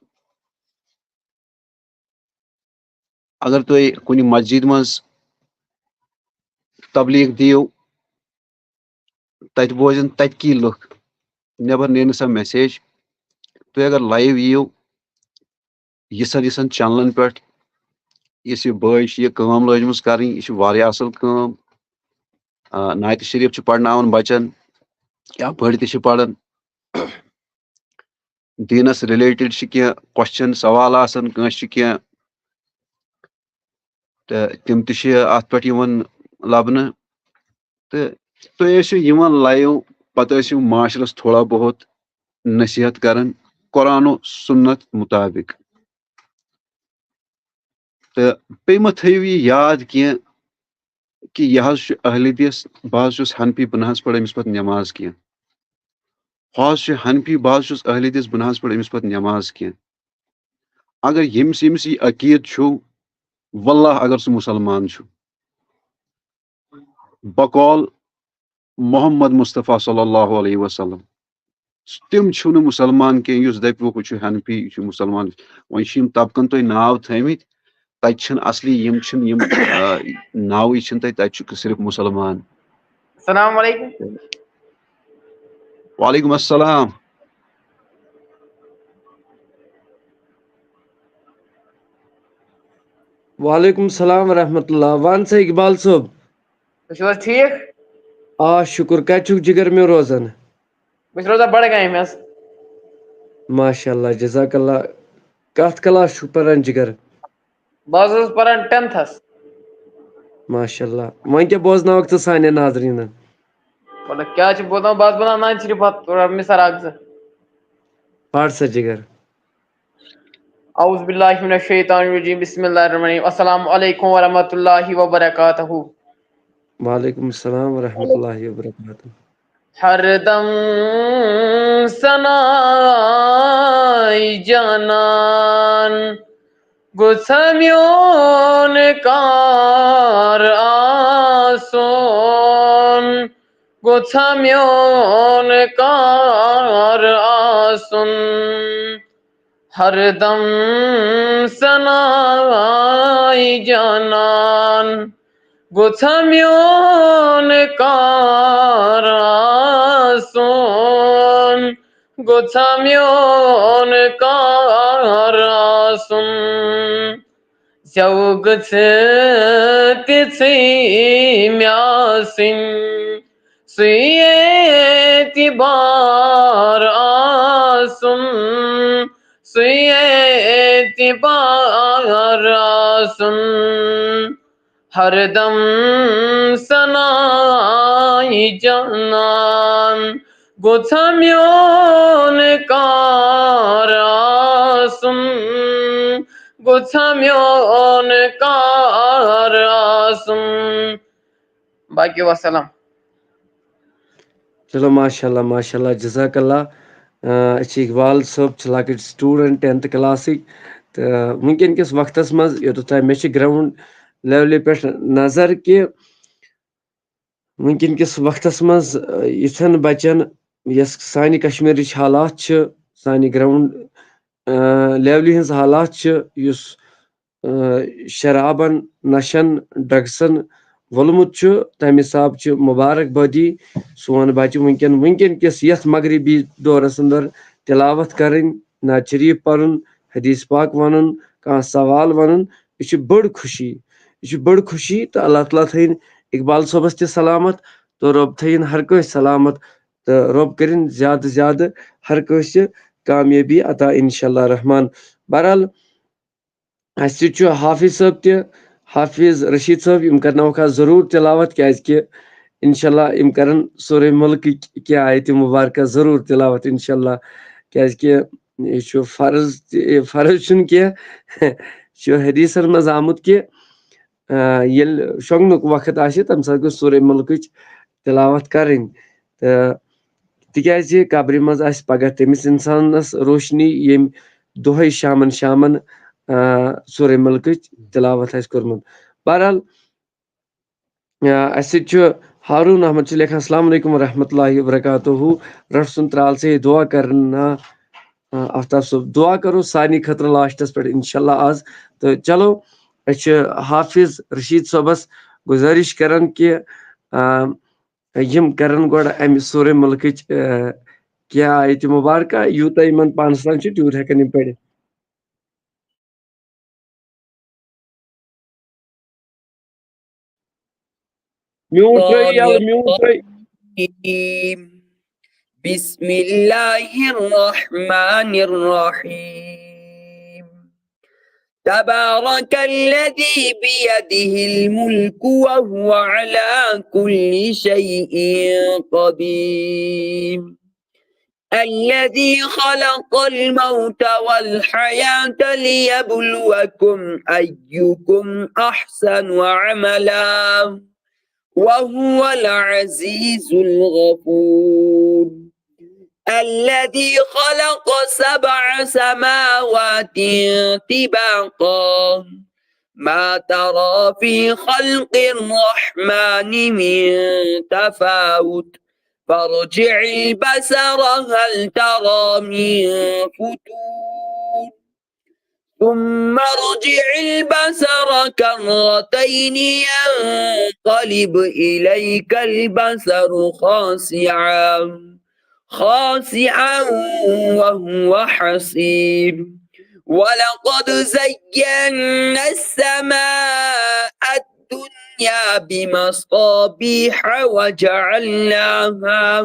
اگر تُہۍ کُنہِ مسجد منٛز تبلیغ دِیِو، تَتہِ بوزن تَتِکی لُکھ، نٮ۪بر نیرِ نہٕ سۄ میسیج۔ تُہۍ اگر لایِو یِیِو یِژھن یِژھن چینلن پٮ۪ٹھ، یُس یہِ بٲے چھِ یہِ کٲم لٲجمٕژ کرٕنۍ، یہِ چھِ واریاہ اَصٕل کٲم۔ آ، نعتِ شریف چھِ پرناوان بچن، یا بٔڑۍ تہِ چھِ پران۔ دیٖنس رِلیٹڈ چھِ کینٛہہ کوسچن، سوال آسان کٲنٛسہِ، چھِ کینٛہہ، تہٕ تِم تہِ چھِ اتھ پٮ۪ٹھ یِوان لبنہٕ۔ تہٕ تُہۍ ٲسِو یِوان لایِو، پتہٕ ٲسِو معاشرس تھوڑا بہت نصیحت کران قرآن و سنت مطابق۔ تہٕ بیٚیہِ مہ تھٲیِو یہِ یاد کینٛہہ کہِ یہِ حظ چھُ اہل حدیث، بہٕ حظ چھُس حنفی، بہٕ نہ حظ پرٕ أمِس پتہٕ نٮ۪ماز کینٛہہ۔ ہُہ حظ چھُ حنفی، بہٕ حظ چھُس اہل حدیث، بہٕ نہ حظ پرٕ أمِس پتہٕ نٮ۪ماز کینٛہہ۔ اگر ییٚمِس، ییٚمِس یہِ عقیٖد چھُ، واللہ اگر سُہ مُسلمان چھُ، بقول محمد مصطفیٰ صلی اللہ علیہ وسلم، تِم چھِنہٕ مُسلمان کینٛہہ۔ یُس دَپہِ، ہُہ چھُ حنفی، یہِ چھُ مُسلمان۔ وۄنۍ چھِ یِم طبقن تۄہہِ ناو تھٲومٕتۍ، تَتہِ چھِنہٕ اصلی، یِم چھِنہٕ یِم، آ، ناوٕے چھِنہٕ تَتہِ، تَتہِ چھُ صرف مُسلمان۔ السلام علیکم۔ وعلیکم السلام۔ وعلیکم السلام ورحمۃ اللہ۔ وَن سا اقبال صٲب۔ تُہۍ چھِو حظ ٹھیٖک؟ آ شُکُر، کَتہِ چھُکھ جِگر میون روزان؟ بہٕ چھُس روزان بڈگامہِ حظ۔ ماشاء اللہ، جزاک اللہ۔ کَتھ کلاس چھُکھ پَران جِگر؟ بہٕ حظ اوسُس پران ٹینتھس۔ ماشاء اللہ، وۄنۍ کیٛاہ بوزناوَکھ ژٕ سانٮ۪ن ناظریٖنَن؟ مطلب کیٛاہ چھُ بوزناوُن؟ بہٕ حظ بوزناوٕ نعتِ شریٖف پتہٕ تھوڑا مِثال اکھ زٕ۔ پَر سا جِگر۔ اعوذ باللہ من الشیطان الرجیم، بسم اللہ الرحمن الرحیم، السلام علیکم ورحمۃ اللہ وبرکاتہ۔ وعلیکم السلام ورحمۃ اللہ وبرکاتہ۔ ہردم ثنائی جانان، گوٚژھ میون کار آسُن، گوٚژھ میون کار آسُن۔ ہردم ثنائی جانان، گوٚژھ میون کار آسُن، گوٚژھ میون کار آسُن۔ زٮ۪و گٔژھ تِژھٕے مےٚ آسٕنۍ، سُے اعتبار آسُن، سُے اعتبار آسُن۔ ہردم ثنائی جانان، گوٚژھ میون کار آسُن، گوٚژھ میون کار آسُن۔ باقی وسلام۔ چلو ماشاء اللہ، ماشاء اللہ، جزاک اللہ۔ آ، أسۍ چھِ اقبال صٲب چھِ لۄکٕٹۍ سٹوٗڈنٛٹ ٹینتھ کلاسٕکۍ، تہٕ وٕنکیٚن کِس وقتس منٛز یوٚتَتھ تام مےٚ چھِ گراؤنڈ لیولہِ پٮ۪ٹھ نظر کہِ وٕنکیٚن کِس وقتس منٛز، آ، یِتھٮ۪ن بچن، یۄس سانہِ کشمیٖرٕچ حالات چھِ، سانہِ گراؤنڈ، آ، لیولہِ ہٕنٛز حالات چھِ، یُس، آ، شرابن، نشن، ڈرگسن ووٚلمُت چھُ، تَمہِ حساب چھِ مُبارک بٲدی سون بَچہِ وٕنکیٚن، وٕنکیٚن کِس یَتھ مغربی دورَس اندر تلاوت کَرٕنۍ، نعت شریف پَرُن، حدیث پاک وَنُن، کانٛہہ سوال وَنُن۔ یہِ چھِ بٔڑ خوشی، یہِ چھِ بٔڑ خوشی۔ تہٕ اللہ تعالیٰ تھٲیِن اقبال صٲبَس تہِ سلامت، تہٕ رۄب تھٲیِن ہر کٲنٛسہِ سلامت، تہٕ رۄب کٔرِن زیادٕ زیادٕ ہر کٲنٛسہِ کامیٲبی عطا انشاءاللہ الرحمن۔ بہرحال، اَسہِ سۭتۍ چھُ حافظ صٲب تہِ، حافظ رشید صٲب، یِم کرناوکھ آز ضروٗر تلاوت، کیازِ کہِ انشاءاللہ یِم کرن سورہ ملکٕکۍ کینٛہہ آیتِ مبارکہ ضروٗر تلاوت انشاءاللہ، کیازِ کہِ یہِ چھُ فرض تہِ، یہِ فرض چھُنہٕ کینٛہہ، یہِ چھُ حدیثن منٛز آمُت کہِ، آ، ییٚلہِ شۄنٛگنُک وقت آسہِ، تَمہِ ساتہٕ گوٚژھ سورہ ملکٕچ تلاوت کرٕنۍ۔ تہٕ تِکیازِ قبرِ منٛز آسہِ پگاہ تٔمِس انسانس روشنی، ییٚمۍ دۄہے شامن شامن، آ، سورہ ملکٕچ تلاوت آسہِ کوٚرمُت۔ بہرحال، آ، اسہِ سۭتۍ چھُ ہارون احمد چھُ لیکھان، "السلام علیکم ورحمۃ اللہ وبرکاتہ، رٹھ سُن ترال سے دعا کرنا۔" آ، آفتاب صٲب، دعا کرو سارنٕے خٲطرٕ لاسٹس پٮ۪ٹھ انشاءاللہ آز۔ تہٕ چلو، أسۍ چھِ حافظ رشید صٲبس گُزٲرِش کران کہِ، آ، یِم کرن گۄڈٕ امہِ سورہ ملکٕچ، آ، کینٛہہ آیتِ مبارکہ، یوٗتاہ یِمن پانس تام چھُ، تیوٗت ہٮ۪کن یِم پٔرِتھ۔ میوٗٹ ترٲیِو یَلہٕ، میوٗٹ ترٲیِو۔ الرحيم. بسم الله الرحمن الرحيم. تبارك الذي بيده الملك وهو على كل شيء قدير. الذي خلق الموت والحياة ليبلوكم أيكم أحسن عملا وهو العزيز الغفور. الذي خلق سبع سماوات طباقا ما ترى في خلق الرحمن من تفاوت فارجع البصر هل ترى من فطور ثم ارجع البصر كرتين ينقلب إليك البصر خاسعا خاسعا وهو حسير. ولقد زينا السماء الدنيا بمصابيح وجعلناها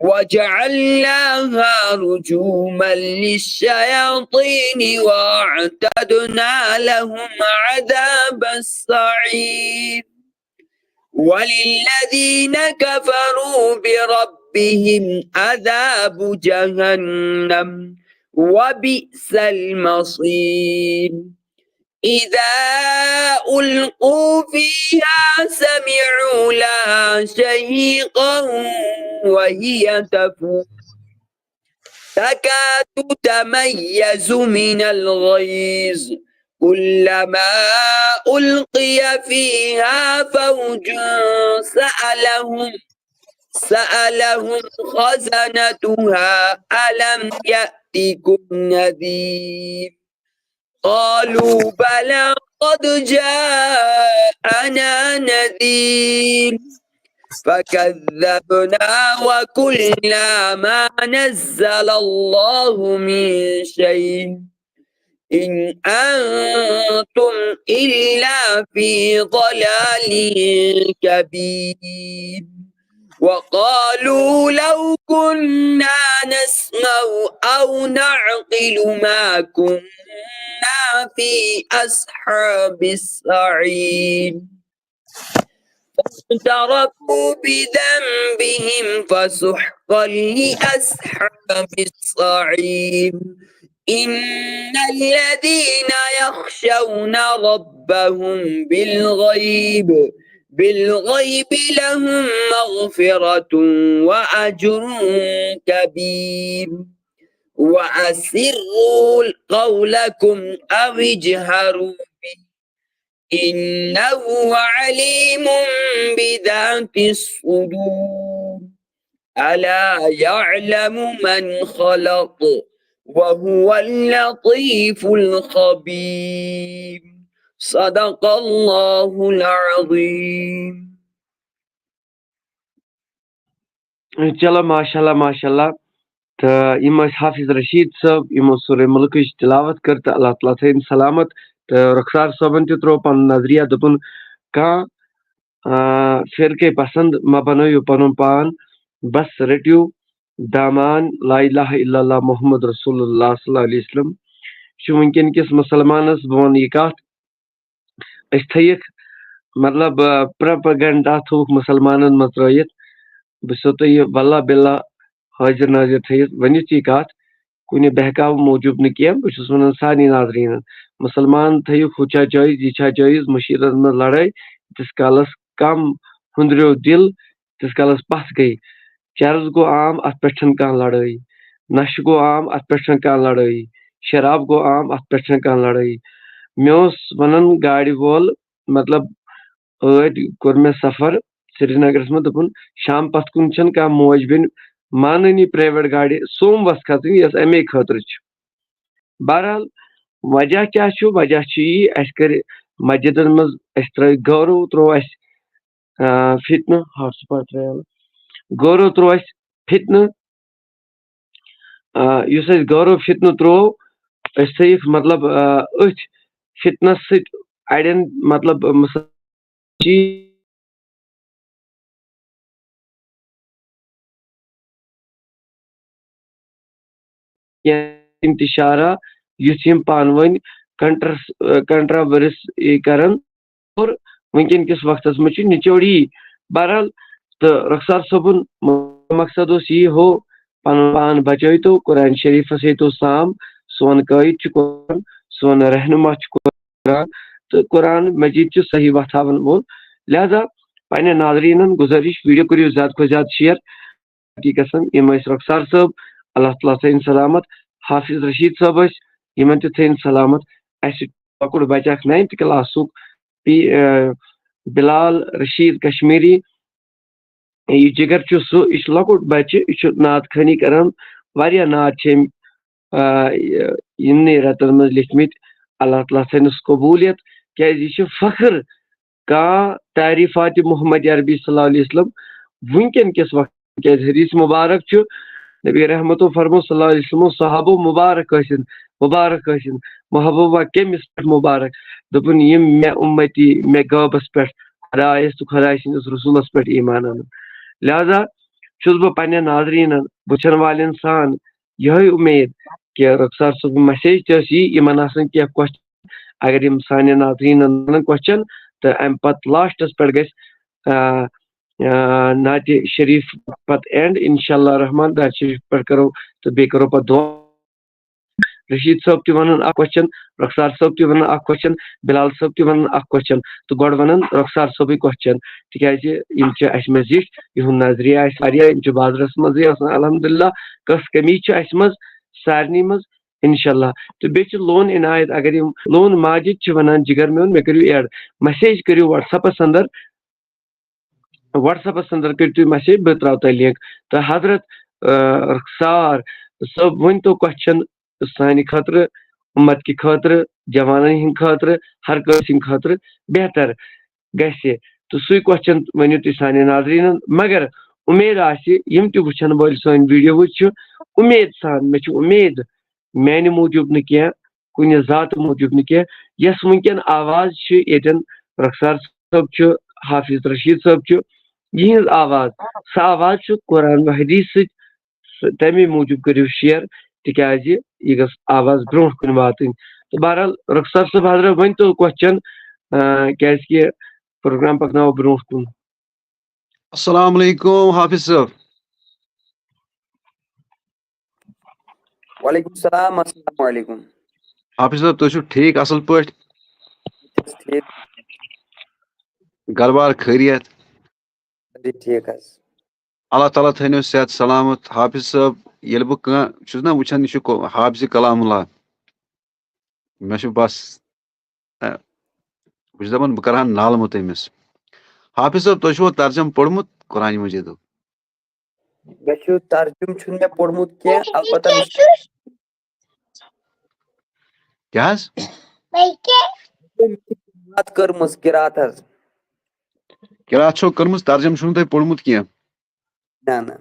وجعلناها رجوما للشياطين وأعتدنا لهم عذاب السعير. وللذين كفروا بربهم عذاب جهنم وبئس المصير. إذا ألقوا فيها سمعوا لها شهيقا وهي تفور تكاد تميز من الغيظ كلما ألقي فيها فوج سألهم سألهم خزنتها ألم يأتكم نذير قالوا بلى قد جاءنا نذير فكذبنا وقلنا ما نزل الله من شيء إن أنتم إلا في ضلال كبير وقالوا لو كنا نسمع أو نعقل ما كنا في أصحاب السعير فاعترفوا بذنبهم فسحقا لأصحاب السعير. إن الذين يخشون ربهم بالغيب بالغيب لهم مغفرة وأجر كبير. وأسروا قولكم أو اجهروا به إنه عليم بذات الصدور. ألا يعلم من خلق وهو اللطيف الخبير. صدق الله العظيم. چلو، ماشاء اللہ، ماشاء اللہ۔ تہٕ یِم ٲسۍ حافظ رشیٖد صٲب، یِمو سورہ مُلکٕچ تِلاوت کٔر، تہٕ اللہ تعالیٰ تھٲیِن سلامت۔ تہٕ رُخسار صٲبن تہِ ترٛوو پنُن نظریہ، دوٚپُن، کانٛہہ، آ، فرقے پسند مہ بنٲیِو پنُن پان، بس رٔٹِو دامان لا الہ الا اللہ محمد رسول اللہ صلی اللہ علیہ وسلم۔ یہِ چھُ وٕنکیٚن کِس مُسلمانس، بہٕ وَنہٕ یہِ کتھ، أسۍ تھٲیِکھ، مطلب، آ، پروپیگنڈا تھوٚوُکھ مُسلمانن منٛز ترٲیِتھ۔ بہٕ چھُسو تۄہہِ یہِ واللہ باللہ حٲضِر نٲضِر تھٲیِتھ ؤنِتھ یہِ کَتھ، کُنہِ بہکاوٕ موٗجوٗب نہٕ کینٛہہ۔ بہٕ چھُس وَنان سارنٕے ناظریٖنَن، مُسلمان تھٲیِو، ہُہ چھا جٲیِز، یہِ چھا جٲیِز، مُشیٖرَن منٛز لڑٲے، ییٖتِس کالَس کم ہُنٛدریو دِل، تیٖتِس کالَس پَتھ گٔے۔ چرس گوٚو عام، اَتھ پٮ۪ٹھ چھَنہٕ کانٛہہ لڑٲے۔ نشہٕ گوٚو عام، اَتھ پٮ۪ٹھ چھَنہٕ کانٛہہ لڑٲے۔ شراب گوٚو عام، اَتھ پٮ۪ٹھ چھَنہٕ کانٛہہ لڑٲے۔ مےٚ اوس وَنان گاڑِ وول، مطلب، ٲدۍ کوٚر مےٚ سفر سرینگرس منٛز، دوٚپُن، شام پتھ کُن چھَنہٕ کانٛہہ موج بیٚنہِ مانٲنی پرایویٹ گاڑِ سوموَس کھژٕنۍ، یۄس اَمے خٲطرٕ چھِ۔ بہرحال، وجہ کیٛاہ چھُ؟ وجہ چھُ یی، اَسہِ کٔرۍ مسجدن منٛز، اَسہِ ترٲے گٲرو، ترٛوو اَسہِ، آ، فتنہٕ، ہاٹ سپاٹ ترٛایو، گٲرو ترٛوو اَسہِ فتنہٕ۔ آ، یُس اَسہِ گٲرو فتنہٕ ترٛوو، أسۍ تھٲیِکھ، مطلب، آ، أتھۍ فتنس سۭتۍ اَڑٮ۪ن، مطلب، مُسلمان چیٖز یا انتشارا، یُتھ یِم پانہٕ ؤنۍ کنٹرس-، آ، کنٹراورس یہِ کرن۔ اور وٕنکیٚن کِس وقتس منٛز چھُ نچوڑ یی۔ بہرحال، تہٕ رخسار صٲبُن مقصد اوس یی ہو، پنُن پان بچٲوتو، قرآن شریفس ہیٚتو سام، سون قٲیِد چھُ قرآن، سون رہنما چھُ قرآن، تہٕ قرآن مجید چھُ صحیح وتھ ہاوان وول۔ لہذا پننٮ۪ن ناظریٖنن گُزٲرِش، ویڈیو کٔرِو زیادٕ کھۄتہٕ زیادٕ شیئر۔ حقیقتاً یِم ٲسۍ رخسار صٲب، اللہ تعالیٰ تھٲیِن سلامت۔ حافظ رشیٖد صٲب ٲسۍ، یِمن تہِ تھٲیِن سلامت۔ اَسہِ چھُ لۄکُٹ بچہٕ اکھ ناینتھ کلاسُک، پی-، آ، بلال رشیٖد کشمیٖری۔ یہِ جِگر چھُ سُہ، یہِ چھُ لۄکُٹ بچہٕ، یہِ چھُ نعت خوٲنی کران۔ واریاہ نعت چھِ أمۍ، آ، یہِ-، یِمنٕے رٮ۪تن منٛز لیکھمٕتۍ۔ اللہ تعالیٰ تھٲینَس قبوٗلیت، کیازِ یہِ چھُ فخر کانٛہہ تعریٖفات محمد عربی صلی اللہ علیہ وسلم وٕنکیٚن کِس وقتس، کیازِ حدیث مبارک چھُ نبی رحمتو فرمو صلی اللہ علیہ وسلم، صحابو مبارک ٲسِن، مبارک ٲسِن۔ محبوبہ کٔمِس پٮ۪ٹھ مبارک؟ دوٚپُن، یِم مےٚ اُمتی، مےٚ غٲبس پٮ۪ٹھ خدایس تہٕ خداے سٕنٛدِس رسولس پٮ۪ٹھ ایمان اَنن۔ لہذا چھُس بہٕ پننٮ۪ن ناظریٖنن، وٕچھن والٮ۪ن سان یِہوٚے اُمید کہِ رخسار صٲبُن مسیج تہِ ٲس یی، یِمن آسن کینٛہہ کوسچن، اگر یِم سانٮ۪ن ناظریٖنن ونن کوسچن، تہٕ امہِ پتہٕ لاسٹس پٮ۪ٹھ گژھِ، آ، آ، نعتِ شریف پتہٕ اینڈ، انشاءاللہ الرحمن، نعتِ شریف پٮ۪ٹھ کرو تہٕ بیٚیہِ کرو پتہٕ دعا۔ رشیٖد صٲب تہِ ونان اکھ کوسچن، رخسار صٲب تہِ ونان اکھ کوسچن، بلال صٲب تہِ ونان اکھ کوسچن، تہٕ گۄڈٕ ونان رخسار صٲبٕے کوسچن، تِکیازِ یِم چھِ اسہِ منٛز زِٹھۍ، یِہُنٛد نظریہ آسہِ واریاہ، یِم چھِ بازرس منٛزٕے آسان، الحمدللہ، کٔژ کٔمی چھِ اسہِ منٛز، سارنٕے منٛز، انشاءاللہ۔ تہٕ بیٚیہِ چھِ لون عنایت، اگر یِم لون ماجد چھِ ونان، جگر میون، مےٚ کٔرِو ایڈ، مسیج کٔرِو WhatsApp-س اندر، WhatsApp-س اندر کٔرِو تُہۍ مسیج، بہٕ ترٛاوٕ تۄہہِ لِنک۔ تہٕ حضرت، آ، رخسار صٲب، ؤنۍ تو کوسچن سانہِ خٲطرٕ، اُمت کہِ خٲطرٕ، جوانن ہٕنٛدِ خٲطرٕ، ہر کٲنٛسہِ ہٕنٛدِ خٲطرٕ بہتر گژھِ۔ تہٕ سُے کوسچن ؤنِو تُہۍ سانٮ۪ن ناظریٖنن۔ مگر اُمید آسہِ، یِم تہِ وٕچھن وٲلۍ سٲنۍ ویڈیو وٕچھ چھِ، اُمید سان، مےٚ چھِ اُمید، میانہِ موٗجوٗب نہٕ کینٛہہ، کُنہِ ذاتہٕ موٗجوٗب نہٕ کینٛہہ، یۄس وٕنکیٚن آواز چھِ ییٚتٮ۪ن رخسار صٲب چھُ، حافظ رشیٖد صٲب چھُ، یِہٕنٛز آواز، سۄ آواز چھُ قرآن و حدیث سۭتۍ، سُہ، تَمی موٗجوٗب کٔرِو شِیر، تِکیٛازِ یہِ گٔژھ آواز برٛونٛٹھ کُن واتٕنۍ۔ تہٕ بہرحال، رُخسار صٲب حضرت، ؤنۍ تو کوسچن، آ، کیٛازِ کہِ پروگرام پَکناوو برٛونٛٹھ کُن۔ السلام علیکم حافظ صٲب۔ وعلیکم السلام، السلام علیکم۔ حافظ صٲب، تُہۍ چھِو ٹھیٖک، اَصٕل پٲٹھۍ؟ ٹھیٖک۔ گرٕ بار خٲریت؟ جی، ٹھیٖک حظ۔ اللہ تعالیٰ تھٲینو صحت سلامت۔ حافظ صٲب، ییٚلہِ بہٕ کانٛہہ چھُس نہ وٕچھان، یہِ چھُ کو-، حافظ کلام اللہ، مےٚ چھُ بس، اَ، بہٕ چھُس دَپان، بہٕ کَرٕ ہا نالہٕ موٚت أمِس۔ حافظ صٲب، تۄہہِ چھُوا ترجمہٕ پوٚرمُت قرآنِ مجیدُک؟ مےٚ چھُ ترجمہٕ چھُنہٕ مےٚ پوٚرمُت کینٛہہ، البتہ مےٚ چھُ کیٛاہ حظ؟ مےٚ چھُ قرات کٔرمٕژ، قرات حظ۔ قرات چھو کٔرمٕژ، ترجمہٕ چھُنہٕ تۄہہِ پوٚرمُت کینٛہہ؟ نہ، نہ۔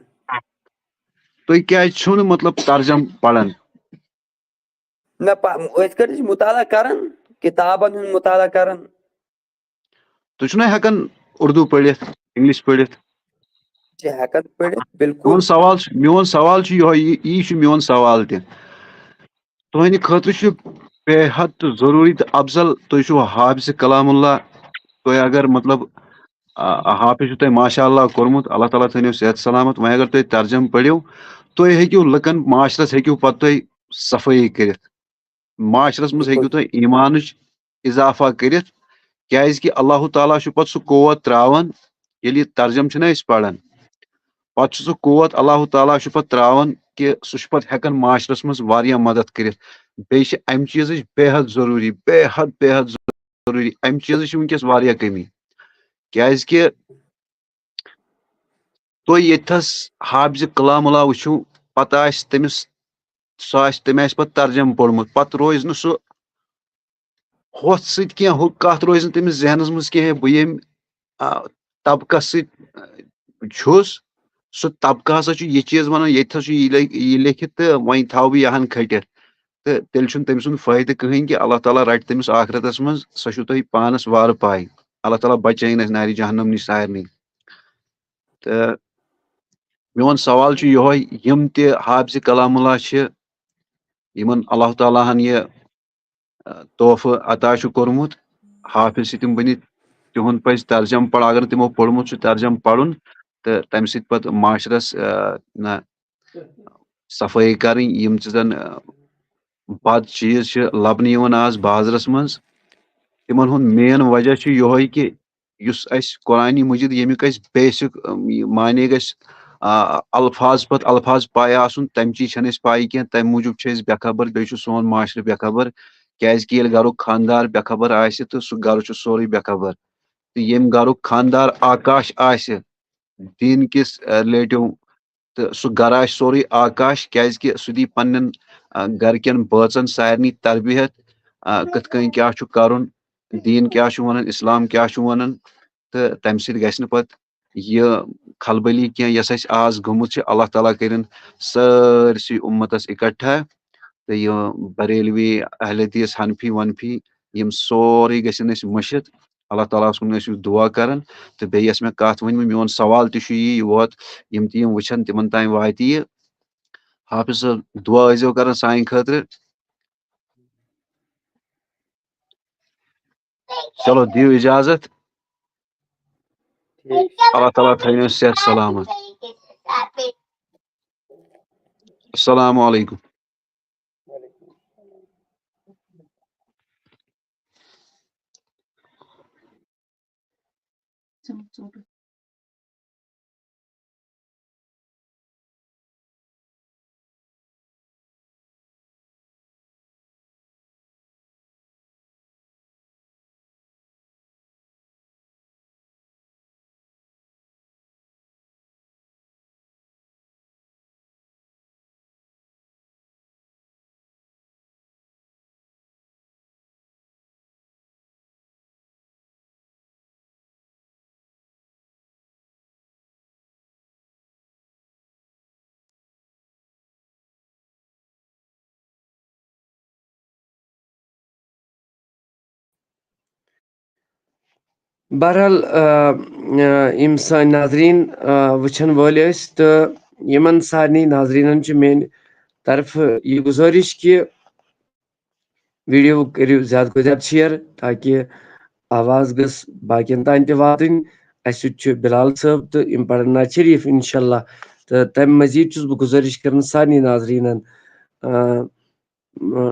تُہۍ کیٛازِ چھِو نہٕ، مطلب، ترجمہٕ پران؟ نہ، پ- أسۍ کَتہِ چھِ مطالعہ کران؟ کِتابَن ہُنٛد مطالعہ کران۔ تُہۍ چھِو نہ ہٮ۪کان اردو پٔرِتھ، انگلش پٔرِتھ؟ چھِ ہٮ۪کان پٔرِتھ، بِلکُل۔ میون سوال چھُ، میون سوال چھُ یِہوٚے، یہِ، یی چھُ میون سوال تہِ۔ تُہنٛدِ خٲطرٕ چھُ بے حد تہٕ ضروٗری تہٕ افضل، تُہۍ چھِو حافظ کلام اللہ، تُہۍ اگر، مطلب، آ، حافظ چھُ تۄہہِ ماشاء اللہ کوٚرمُت، اللہ تعالیٰ تھٲینو صحت سلامت۔ وۄنۍ اگر تُہۍ ترجمہٕ پٔرِو، تُہۍ ہیٚکِو لُکن، معاشرس ہیٚکِو پتہٕ تُہۍ صفٲیی کٔرِتھ، معاشرس منٛز ہیٚکِو تُہۍ ایٖمانٕچ اضافہ کٔرِتھ، کیازِ کہِ اللہ تعالیٰ چھُ پتہٕ سُہ قوت تراوان، ییٚلہِ یہِ ترجمہٕ چھِنہ أسۍ پران، پتہٕ چھُ سُہ قوت اللہ تعالیٰ چھُ پتہٕ تراوان کہِ سُہ چھُ پتہٕ ہٮ۪کان معاشرس منٛز واریاہ مدد کٔرِتھ۔ بیٚیہِ چھِ امہِ چیٖزٕچ بے حد ضروٗری، بے حد، بے حد ضروٗری۔ امہِ چیٖزٕچ چھِ وٕنکیٚس واریاہ کٔمی، کیازِ کہِ تُہۍ ییٚتھس حافظ کلام اللہ وٕچھِو، پتہٕ آسہِ تٔمِس، سُہ آسہِ، تٔمۍ آسہِ پتہٕ ترجمہٕ پوٚرمُت، پتہٕ روزِ نہٕ سُہ ہۄتھ سۭتۍ کینٛہہ، ہُہ کتھ روزِ نہٕ تٔمِس ذہنس منٛز کینٛہہ، بہٕ ییٚمہِ، آ، طبقس سۭتۍ، آ، چھُس، سُہ طبقہٕ ہسا چھُ یہِ چیٖز ونان، ییٚتہِ ہسا چھُ یہِ لے-، یہِ لیکھِتھ تہٕ وۄنۍ تھاوٕ بہٕ یہِ ہن کھٔٹِتھ۔ تہٕ تیٚلہِ چھُنہٕ تٔمۍ سُنٛد فٲیدٕ کٕہٕنۍ کہِ اللہ تعالیٰ رٹہِ تٔمِس ٲخرتس منٛز، سۄ چھُو تۄہہِ پانس وارٕ پاے۔ اللہ تعالیٰ بچٲیِن اسہِ نارِ جہنم نِش سارنٕے۔ تہٕ میون سوال چھُ یِہوٚے، یِم تہِ حافظ کلام اللہ چھِ، یِمن اللہ تعالیٰ ہن یہِ، آ، تحفہٕ عطا چھُ کوٚرمُت، حافظ چھِ تِم بٔنِتھ، تِہُنٛد پزِ ترجمہٕ پرُن۔ اگر نہٕ تِمو پوٚرمُت چھُ ترجمہٕ پرُن، تہٕ تمہِ سۭتۍ پتہٕ معاشرس، آ، نہ صفٲیی کرٕنۍ، یِم تہِ زن، آ، بد چیٖز چھِ لبنہٕ یِوان آز بازرس منٛز، تِمن ہُنٛد مین وجہ چھُ یِہوٚے کہِ یُس اَسہِ قرآنِ مجیٖد، ییٚمیُک اَسہِ بیسک، اَم، یہِ معنی گژھِ، آ، الفاظ پتہٕ الفاظ پاے آسُن، تَمہِ چی چھَنہٕ اَسہِ پاے کینٛہہ۔ تَمہِ موٗجوٗب چھِ أسۍ بے خبر، بیٚیہِ چھُ سون معاشرٕ بے خبر، کیازِ کہِ ییٚلہِ گرُک خاندار بے خبر آسہِ، تہٕ سُہ گرٕ چھُ سورُے بے خبر۔ تہٕ ییٚمہِ گرُک خاندار آکاش آسہِ دیٖن کِس، آ، رِلیٹِو، تہٕ سُہ گرٕ آسہِ سورُے آکاش، کیازِ کہِ سُہ دی پننٮ۪ن، آ، گرٕکٮ۪ن بٲژن سارنٕے تربیت، آ، کِتھ کٔنۍ کیٛاہ چھُ کرُن، دیٖن کیٛاہ چھُ ونان، اسلام کیٛاہ چھُ ونان، تہٕ تمہِ سۭتۍ گژھِ نہٕ پتہٕ یہِ کھلبلی کینٛہہ، یۄس اسہِ آز گٔمٕژ چھِ۔ اللہ تعالیٰ کٔرِن سٲرسٕے اُمتس اکٹھا، تہٕ یہِ بریلوی، اہل حدیث، حنفی ونفی، یِم سورُے گژھن اسہِ مٔشِتھ۔ اللہ تعالیٰ ہس کُن ٲسِو دُعا کران۔ تہٕ بیٚیہِ یۄس مےٚ کتھ ؤنۍ، میون سوال تہِ چھُ یی، یہِ ووت، یِم تہِ یِم وٕچھن، تِمن تام واتہِ یہِ۔ حافظ صٲب، دُعا ٲسۍزیو کران سانہِ خٲطرٕ۔ چلو، دِیِو اجازت۔ اللہ تعالیٰ تھٲینو صحت سلامت۔ السلام علیکم۔ بہرحال، آ، آ، یِم سٲنۍ ناظریٖن، آ، وٕچھن وٲلۍ ٲسۍ، تہٕ یِمن سارنٕے ناظریٖنن چھِ میٲنۍ طرفہٕ یہِ گُزٲرِش کہِ ویٖڈیو کٔرِو زیادٕ کھۄتہٕ زیادٕ شِیر، تاکہِ آواز گٔژھ باقین تام تہِ واتٕنۍ۔ اَسہِ سۭتۍ چھُ بِلال صٲب تہٕ یِم پرن ناز شریٖف، اِنشاء اللہ۔ تہٕ تَمہِ مٔزیٖد چھُس بہٕ گُزٲرِش کران سارنٕے ناظریٖنن، آ، آ،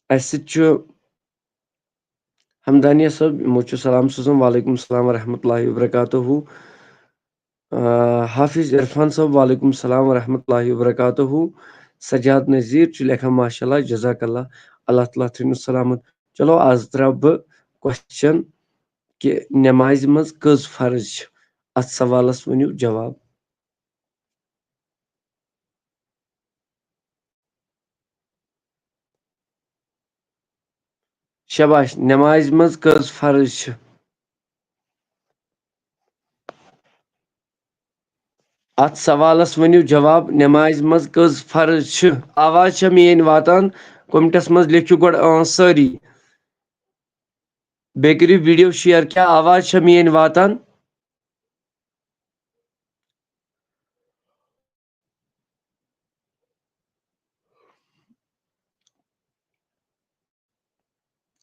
اَسہِ سۭتۍ چھُ حمدانیہ صٲب، یِمو چھُ سلام سوٗزمُت، وعلیکم السلام ورحمۃ اللہ وبرکاتہ۔ آ، حافظ عرفان صٲب، وعلیکم السلام ورحمۃ اللہ وبرکاتہ۔ سجاد نذیر چھُ لیکھان، ماشاء اللہ، جزاک اللہ، اللہ تعالیٰ تھٲینو سلامت۔ چلو، آز ترٛاوٕ بہٕ کوسچن کہِ نمازِ منٛز کٔژ فرض چھِ؟ اتھ سوالس ؤنِو جواب۔ شاباش، نمازِ منٛز کٔژ فرض چھِ؟ اتھ سوالس ؤنِو جواب، نمازِ منٛز کٔژ فرض چھِ؟ آواز چھےٚ میٲنۍ واتان؟ کمنٹس منٛز لیکھِو گۄڈٕ اۭں سٲری۔ بیٚیہِ کٔرِو ویڈیو شیئر۔ کیٛاہ آواز چھےٚ میٲنۍ واتان؟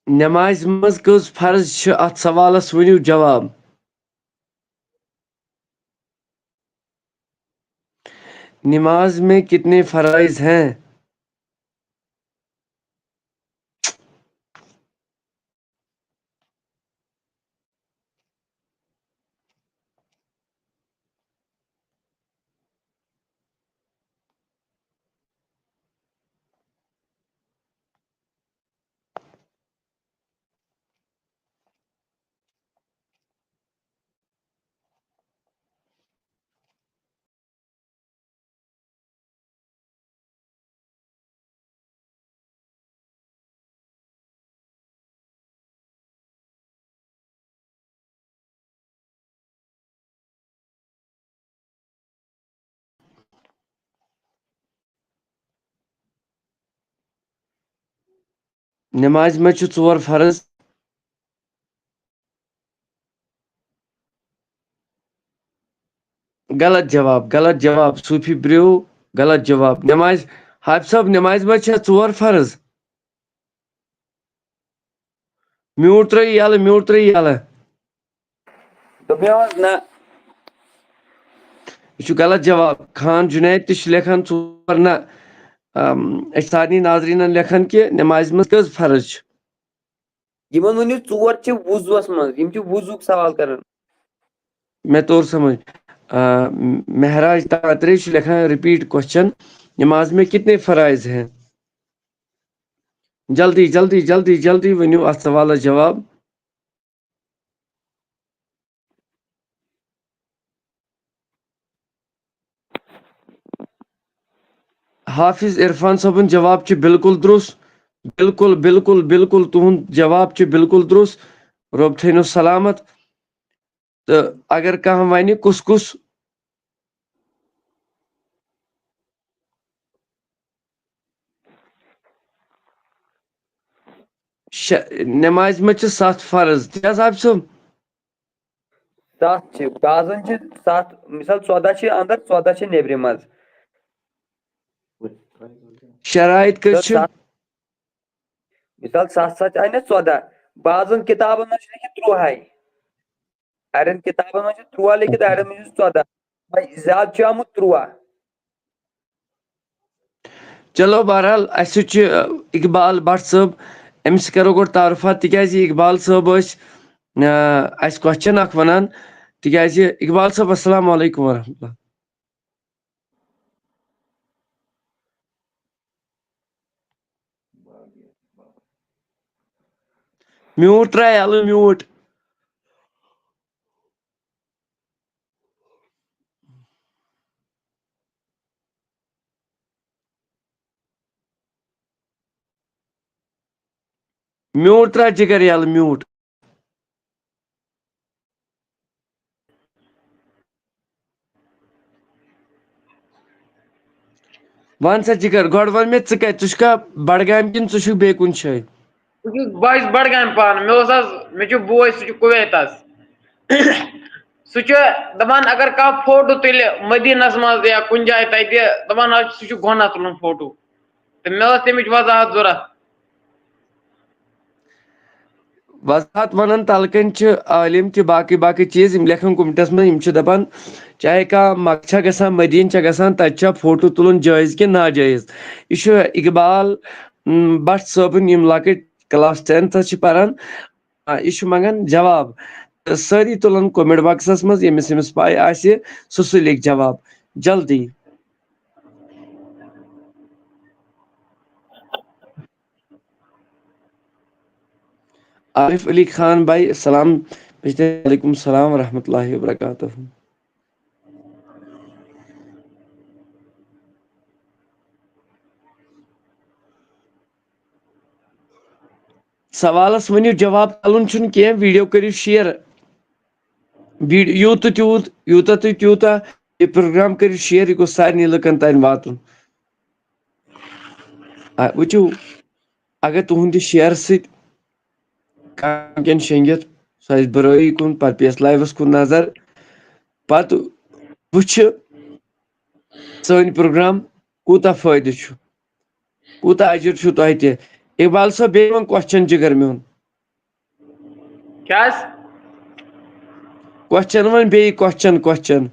نمازِ منٛز کٔژ فرض چھِ؟ اتھ سوالس ؤنِو جواب۔ نماز میں کتنے فرائض ہیں؟ نمازِ منٛز چھِ ژور فرض۔ غلط جواب، غلط جواب، صوفی برٛو، غلط جواب۔ نمازِ، حافظ صٲب، نمازِ منٛز چھا ژور فرض؟ میوٗٹ ترٛٲیِو یَلہٕ، میوٗٹ ترٛٲیِو یَلہٕ۔ دوٚپمَے حظ نہ۔ یہِ چھُ غلط جواب۔ خان جُنید تہِ چھُ لیکھان ژور نہ۔ أسۍ چھِ سارنٕے ناظریٖنَن لیکھان کہِ نمازِ منٛز کٔژ فرض چھِ؟ یِمن ؤنِو ژور چھِ وضوٗوَس منٛز، یِم چھِ وضوٗک سوال کران۔ مےٚ توٚر سمجھ۔ آ، مہراج تاترے چھُ لیکھان repeat question، نماز میں کتنے فرائض ہیں؟ جلدی، جلدی، جلدی، جلدی ؤنِو اَتھ سوالَس جواب۔ حافظ عرفان صٲبُن جواب چھُ بالکل درست۔ بالکل، بالکل، بالکل تُہُنٛد جواب چھُ بالکل درست۔ رۄب تھٲینو سلامت۔ تہٕ اگر کانٛہہ وَنہِ کُس کُس شےٚ، نمازِ منٛز چھِ ستھ فرض، تی حظ حافظ صٲب؟ ستھ چھِ، بعضن چھِ ستھ، مثال، ژۄداہ چھِ اندر، ژۄداہ چھِ نیبرِ منٛز۔ شرائط کٔژ تہٕ چھِ؟ ستھ، مثال، ستھ، ستھ آیہِ نہ ژۄداہ۔ بعضن کِتابن منٛز چھِ لیکھِتھ تُرٛوہے۔ اَڑٮ۪ن کِتابن منٛز چھِ تُرٛواہ لیکھِتھ، اچھا۔ اَڑٮ۪ن منٛز چھِ ژۄداہ۔ وۄنۍ زیادٕ چھُ آمُت تُرٛواہ۔ چلو، بہرحال، اَسہِ سۭتۍ چھُ، آ، اقبال بٹ صٲب۔ أمِس سۭتۍ کرو گۄڈٕ تعارُفات، تِکیازِ اقبال صٲب ٲسۍ، آ، اَسہِ question اکھ وَنان۔ تِکیازِ اقبال صٲب، السلام علیکم ورحمۃ اللہ۔ میوٗٹ ترٛاو یَلہٕ، میوٗٹ۔ میوٗٹ ترٛاو جِگر یَلہٕ، میوٗٹ۔ وَن سا جِگر، گۄڈٕ وَن مےٚ، ژٕ کَتہِ، ژٕ چھُکھا بڈگامہِ کِنہٕ ژٕ چھُکھ بیٚیہِ کُنہِ جایہِ؟ بہٕ چھُس، بہٕ چھُس بڈگامہِ پانہٕ۔ مےٚ اوس حظ، مےٚ چھُ بوے، سُہ چھُ کویتَس۔ سُہ چھُ دَپان، اگر کانٛہہ فوٹو تُلہِ مدیٖنَس منٛز یا کُنہِ جایہِ تَتہِ، دَپان حظ چھُ، سُہ چھُ گۄناہ تُلُن فوٹو۔ تہٕ مےٚ ٲس تَمِچ وضاحت ضوٚرَتھ۔ وضاحت وَنان تَلہٕ کَنۍ چھِ عٲلِم تہِ، باقٕے باقٕے چیٖز یِم لیکھان کومنٹَس منٛز، یِم چھِ دَپان، چاہے کانٛہہ مَکہٕ چھا گژھان، مدیٖنہٕ چھا گژھان، تَتہِ چھا فوٹو تُلُن جٲیِز کِنہٕ ناجٲیِز؟ یہِ چھُ اقبال، م، بٹ صٲبُن، یِم لۄکٕٹۍ class tenth چھِ پَران، آ، یہِ چھُ منٛگان جواب۔ تہٕ سٲری تُلَن comment boxَس منٛز، ییٚمِس ییٚمِس پَے آسہِ، سُہ سُہ لیکھِ جواب جلدی۔ عارف علی خان بھائی، السلام۔ وعلیکم السلام ورحمۃ اللہ وبرکاتہ۔ سوالس ؤنِو جواب، ژَلُن چھُنہٕ کینٛہہ، ویٖڈیو کٔرِو شِیر۔ ویٖڈ-، یوٗت تہٕ تیوٗت، یوٗتاہ تہٕ تیوٗتاہ یہِ پروگرام کٔرِو شِیر، یہِ گوٚژھ سارنٕے لُکن تام واتُن۔ آ، وٕچھِو، اگر تُہُنٛدِ شِیر سۭتۍ کانٛہہ وٕنکٮ۪ن شۄنٛگِتھ، سُہ آسہِ بُرٲیی کُن، پتہٕ پیٚیَس لایوَس کُن نظر، پتہٕ وٕچھِ سٲنۍ پروگرام کوٗتاہ فٲیدٕ چھُ، کوٗتاہ اجر چھُ تۄہہِ تہِ۔ اقبال صٲب، بیٚیہِ وۄنۍ کوسچن جِگر میون۔ کیٛاہ حظ؟ کوسچن وۄنۍ بیٚیہِ، کوسچن، کوسچن۔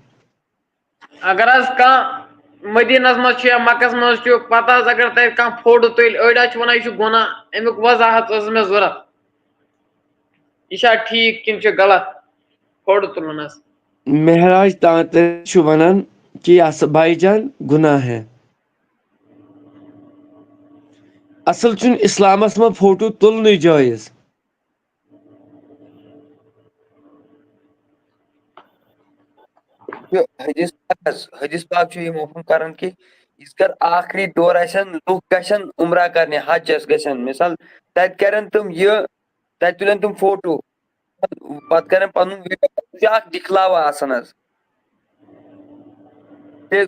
اگر حظ کانٛہہ مدیٖنس منٛز چھُ یا مکس منٛز چھُ، پتہٕ حظ اگر تتہِ کانٛہہ فوٹو تُلہِ، أڑۍ حظ چھِ ونان یہِ چھُ گۄناہ، امیُک وضاحت ٲس مےٚ ضروٗرت۔ یہِ چھا ٹھیٖک کِنہٕ چھُ غلط فوٹو تُلُن حظ؟ مہراج تانترے چھُ ونان کہ یہ ہسا بھائی جان گناہ ہے۔ اصل چھُنہٕ اسلامس منٛز فوٹو تُلنُے جٲیز۔ یہِ حدیث پاک حظ، حدیث پاک چھُ یہِ محکم کران کہِ یِژھ کر آخری دور آسن، لُکھ گژھن عمرہ کرنہِ، حجس گژھن، مثال، تتہِ کرن تِم یہِ، تتہِ تُلن تِم فوٹو، پتہٕ کرن پنُن ویٖڈیو، یہِ چھُ اکھ دِکھلاوٕ آسان حظ۔ تہِ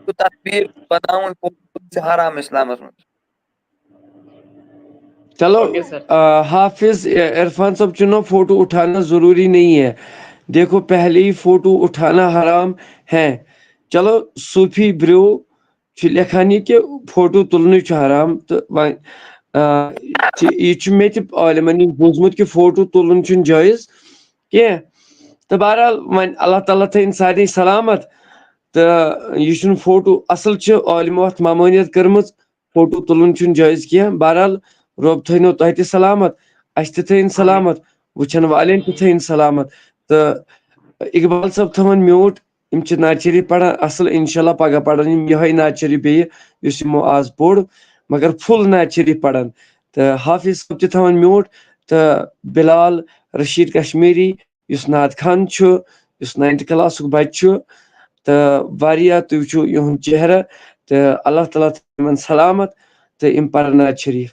تصویر بناوٕنۍ فوٹو چھُ حرام اسلامس منٛز۔ چلو، اوکے سر۔ آ، حافظ عرفان صاحب، چنو فوٹو اٹھانا ضروری نہیں ہے، دیکھو پہلے ہی فوٹو اٹھانا حرام ہے۔ چلو، صوفی برو چھُ لیکھان یہِ کہِ فوٹو تُلنُے چھُ حرام، تہٕ وۄنۍ، آ، چھِ، یہِ چھُ مےٚ تہِ عالمن نِش بوٗزمُت کہِ فوٹو تُلُن چھُنہٕ جٲیز کینٛہہ۔ تہٕ بہرحال وۄنۍ اللہ تعالیٰ تھٲیِن سارنٕے سلامت۔ تہٕ یہِ چھُنہٕ فوٹو، اصل چھِ عالمو اتھ ممٲنیت کٔرمٕژ، فوٹو تُلُن چھُنہٕ جٲیز کینٛہہ۔ بہرحال، رۄب تھٲینو تۄہہِ تہِ سلامت، اسہِ تہِ تھٲیِن سلامت، وٕچھن والٮ۪ن تہِ تھٲیِن سلامت۔ تہٕ اقبال صٲب تھٲوٕن میوٗٹ، یِم چھِ نعت شریف پران اصل، انشاءاللہ پگاہ پرن یِم یِہوٚے نعت شریف بیٚیہِ یُس یِمو آز پوٚر، مگر فُل نعت شریف پرن۔ تہٕ حافظ صٲب تہِ تھٲوٕن میوٗٹ، تہٕ بلال رشید کشمیری یُس نعت خوان چھُ، یُس ناینتھ کلاسُک بچہٕ چھُ، تہٕ واریاہ تُہۍ وٕچھِو یِہُنٛد چہرٕ، تہٕ اللہ تعالیٰ تھٲیِن یِمن سلامت تہٕ یِم پرن نعت شریف۔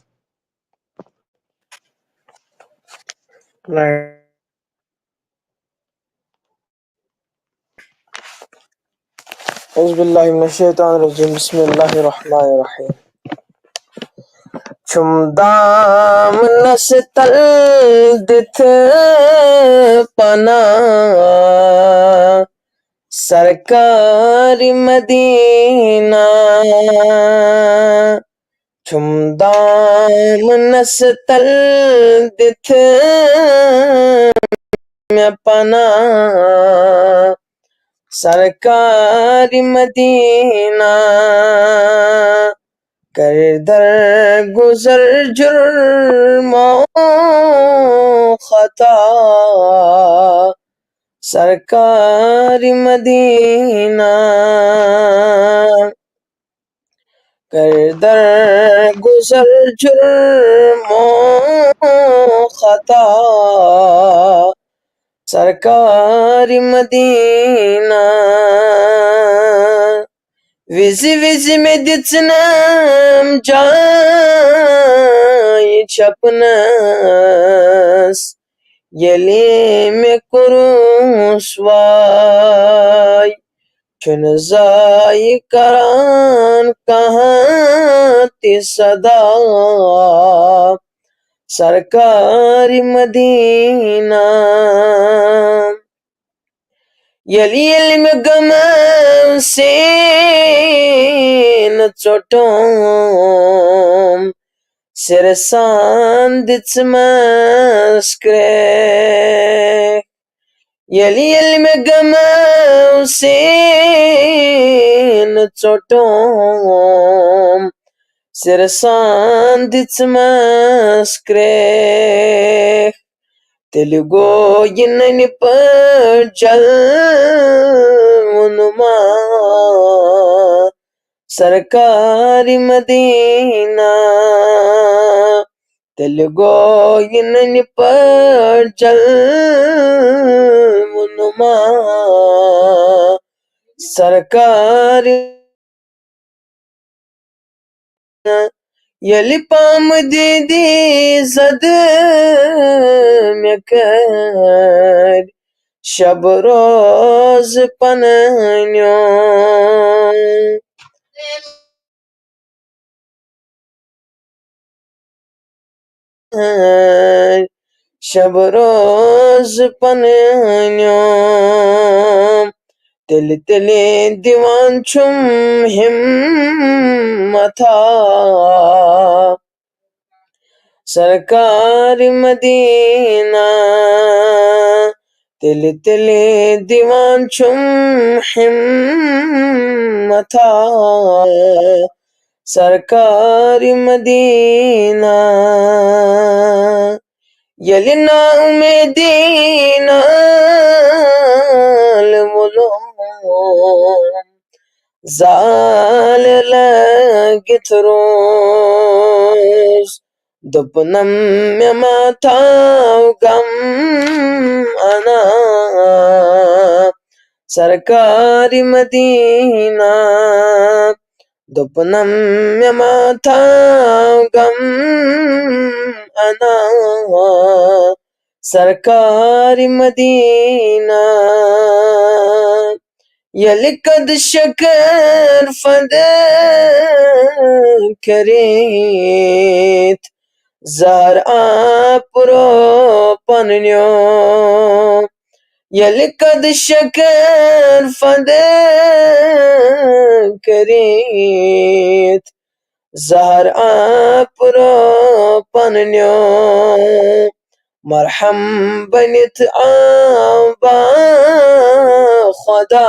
أعوذ باللہ من الشیطان الرجیم، بسم اللہ الرحمن الرحیم۔ چھُم دامنس تل دِتھ پناہ سرکار مدینہ، چھُم دامنس تل دِتھ مےٚ پناہ سرکار مدینہ۔ کر درگزر جرم و خطا سرکار مدینہ، کر درگزر جرم و خطا سرکار مدینہ۔ وِزِ وِزِ مےٚ دِژنم جاے چھپنس، ییٚلہِ مےٚ کوٚرُس واے، چھُنہٕ ضایع کران کانٛہہ تہِ صدا سرکار مدینہ۔ ییٚلہِ ییٚلہِ مےٚ غمہٕ سیٖنہٕ ژوٚٹُم، سِرٕ سان دِژمَس کرٛیکھ۔ ییٚلہِ ییٚلہِ مےٚ غمہٕ سیٖنہٕ ژوٚٹُم، سِرٕ سان دِژمَس کرٛیکھ۔ تیٚلہِ گوٚو یہِ ننہِ پٲٹھۍ جلوٕ نُما سرکار مدینہ۔ تیٚلہِ گوٚو یہِ ننہِ پٲٹھۍ جلوٕ نُما سرکار۔ ییٚلہِ پامہٕ دیٖدی زدٕ مےٚ کٔرۍ شب روز پنہٕ نیوم۔ شب روز پنہٕ نیوم۔ تیٚلہِ تیٚلہِ دِوان چھُم ہمتھا سرکار مدینہ۔ تیٚلہِ تیٚلہِ دِوان چھُم ہمتھا سرکار مدینہ۔ ییٚلہِ نا اُمیدی نال وولُم، زال لٲگِتھ روز۔ دوٚپنم مےٚ ما تھاو غم انا سرکار مدینہ۔ دوٚپنم مےٚ ما تھاو غم انا سرکار مدینہ۔ ییٚلہِ قد شکر فد کٔرِتھ زہر آپ رو پنہٕ نیوم۔ ییٚلہِ قد شکر فد کٔرِتھ زہر آپ رو پنہٕ نیوم۔ مرہم بٔنِتھ آو با خدا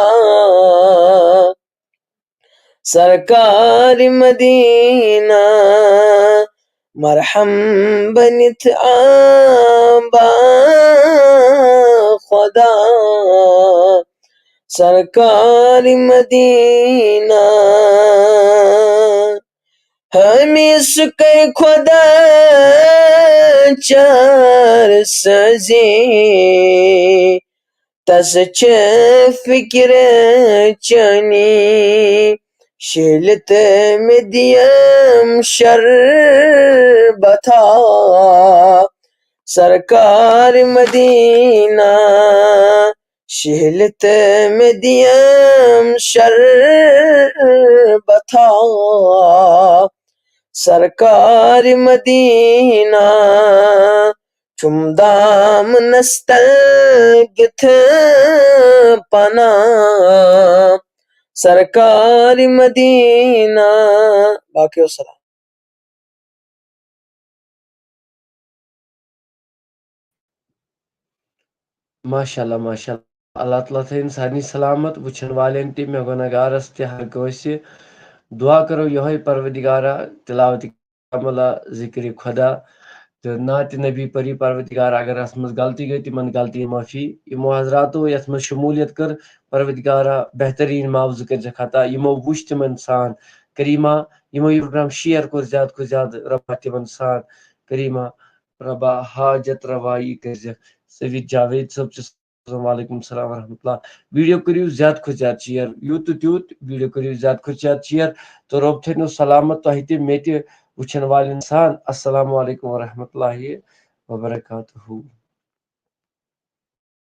سرکار مدینہ۔ مرہم بٔنِتھ آو با خدا سرکار مدینہ۔ ہمیشہ کر خدا چار سازی، تس چھ فکر چانی، شیلت مدیم شربتا سرکار مدینہ۔ شیلت مدیم شربتا سرکار مدینہ۔ چھُم دامنس تل گِتھ پناہ سرکار مدینہ۔ باقی والسلام۔ ماشاء اللہ، ماشاء اللہ۔ اللہ تعالیٰ تھٲیِن سارنٕے سلامت، وٕچھن والٮ۪ن تہِ، مےٚ گۄناہ گارس تہِ، ہر کٲنٛسہِ۔ دعا کرو یِہوٚے، پروردگارا، تلاوت کاملہ، ذکر خدا تہٕ نعت نبی پٔری۔ پروردگار، اگر اتھ منٛز غلطی گٔے، تِمن غلطی معٲفی۔ یِمو حضراتو یتھ منٛز شمولیت کٔر، پروردگارا، بہترین معاوضہٕ کٔرزٮ۪کھ عطا۔ یِمو وُچھ تِمن سان، کریمہ، یِمو یہِ پروگرام شیئر کوٚر زیادٕ کھۄتہٕ زیادٕ، رۄبا، تِمن سان، کریمہ، رۄبا، حاجت روائی کٔرزٮ۪کھ۔ سعید جاوید صٲب چھُ وعلیکم السلام ورحمۃ اللہ۔ ویڈیو کٔرِو زیادٕ کھۄتہٕ زیادٕ شیئر، یوٗت تہٕ تیوٗت ویڈیو کٔرِو زیادٕ کھۄتہٕ زیادٕ شیئر۔ تہٕ رۄب تھٲینو سلامت تۄہہِ تہِ، مےٚ تہِ، وٕچھن والٮ۪ن سان۔ السلام علیکم ورحمۃ اللہ وبرکاتہ۔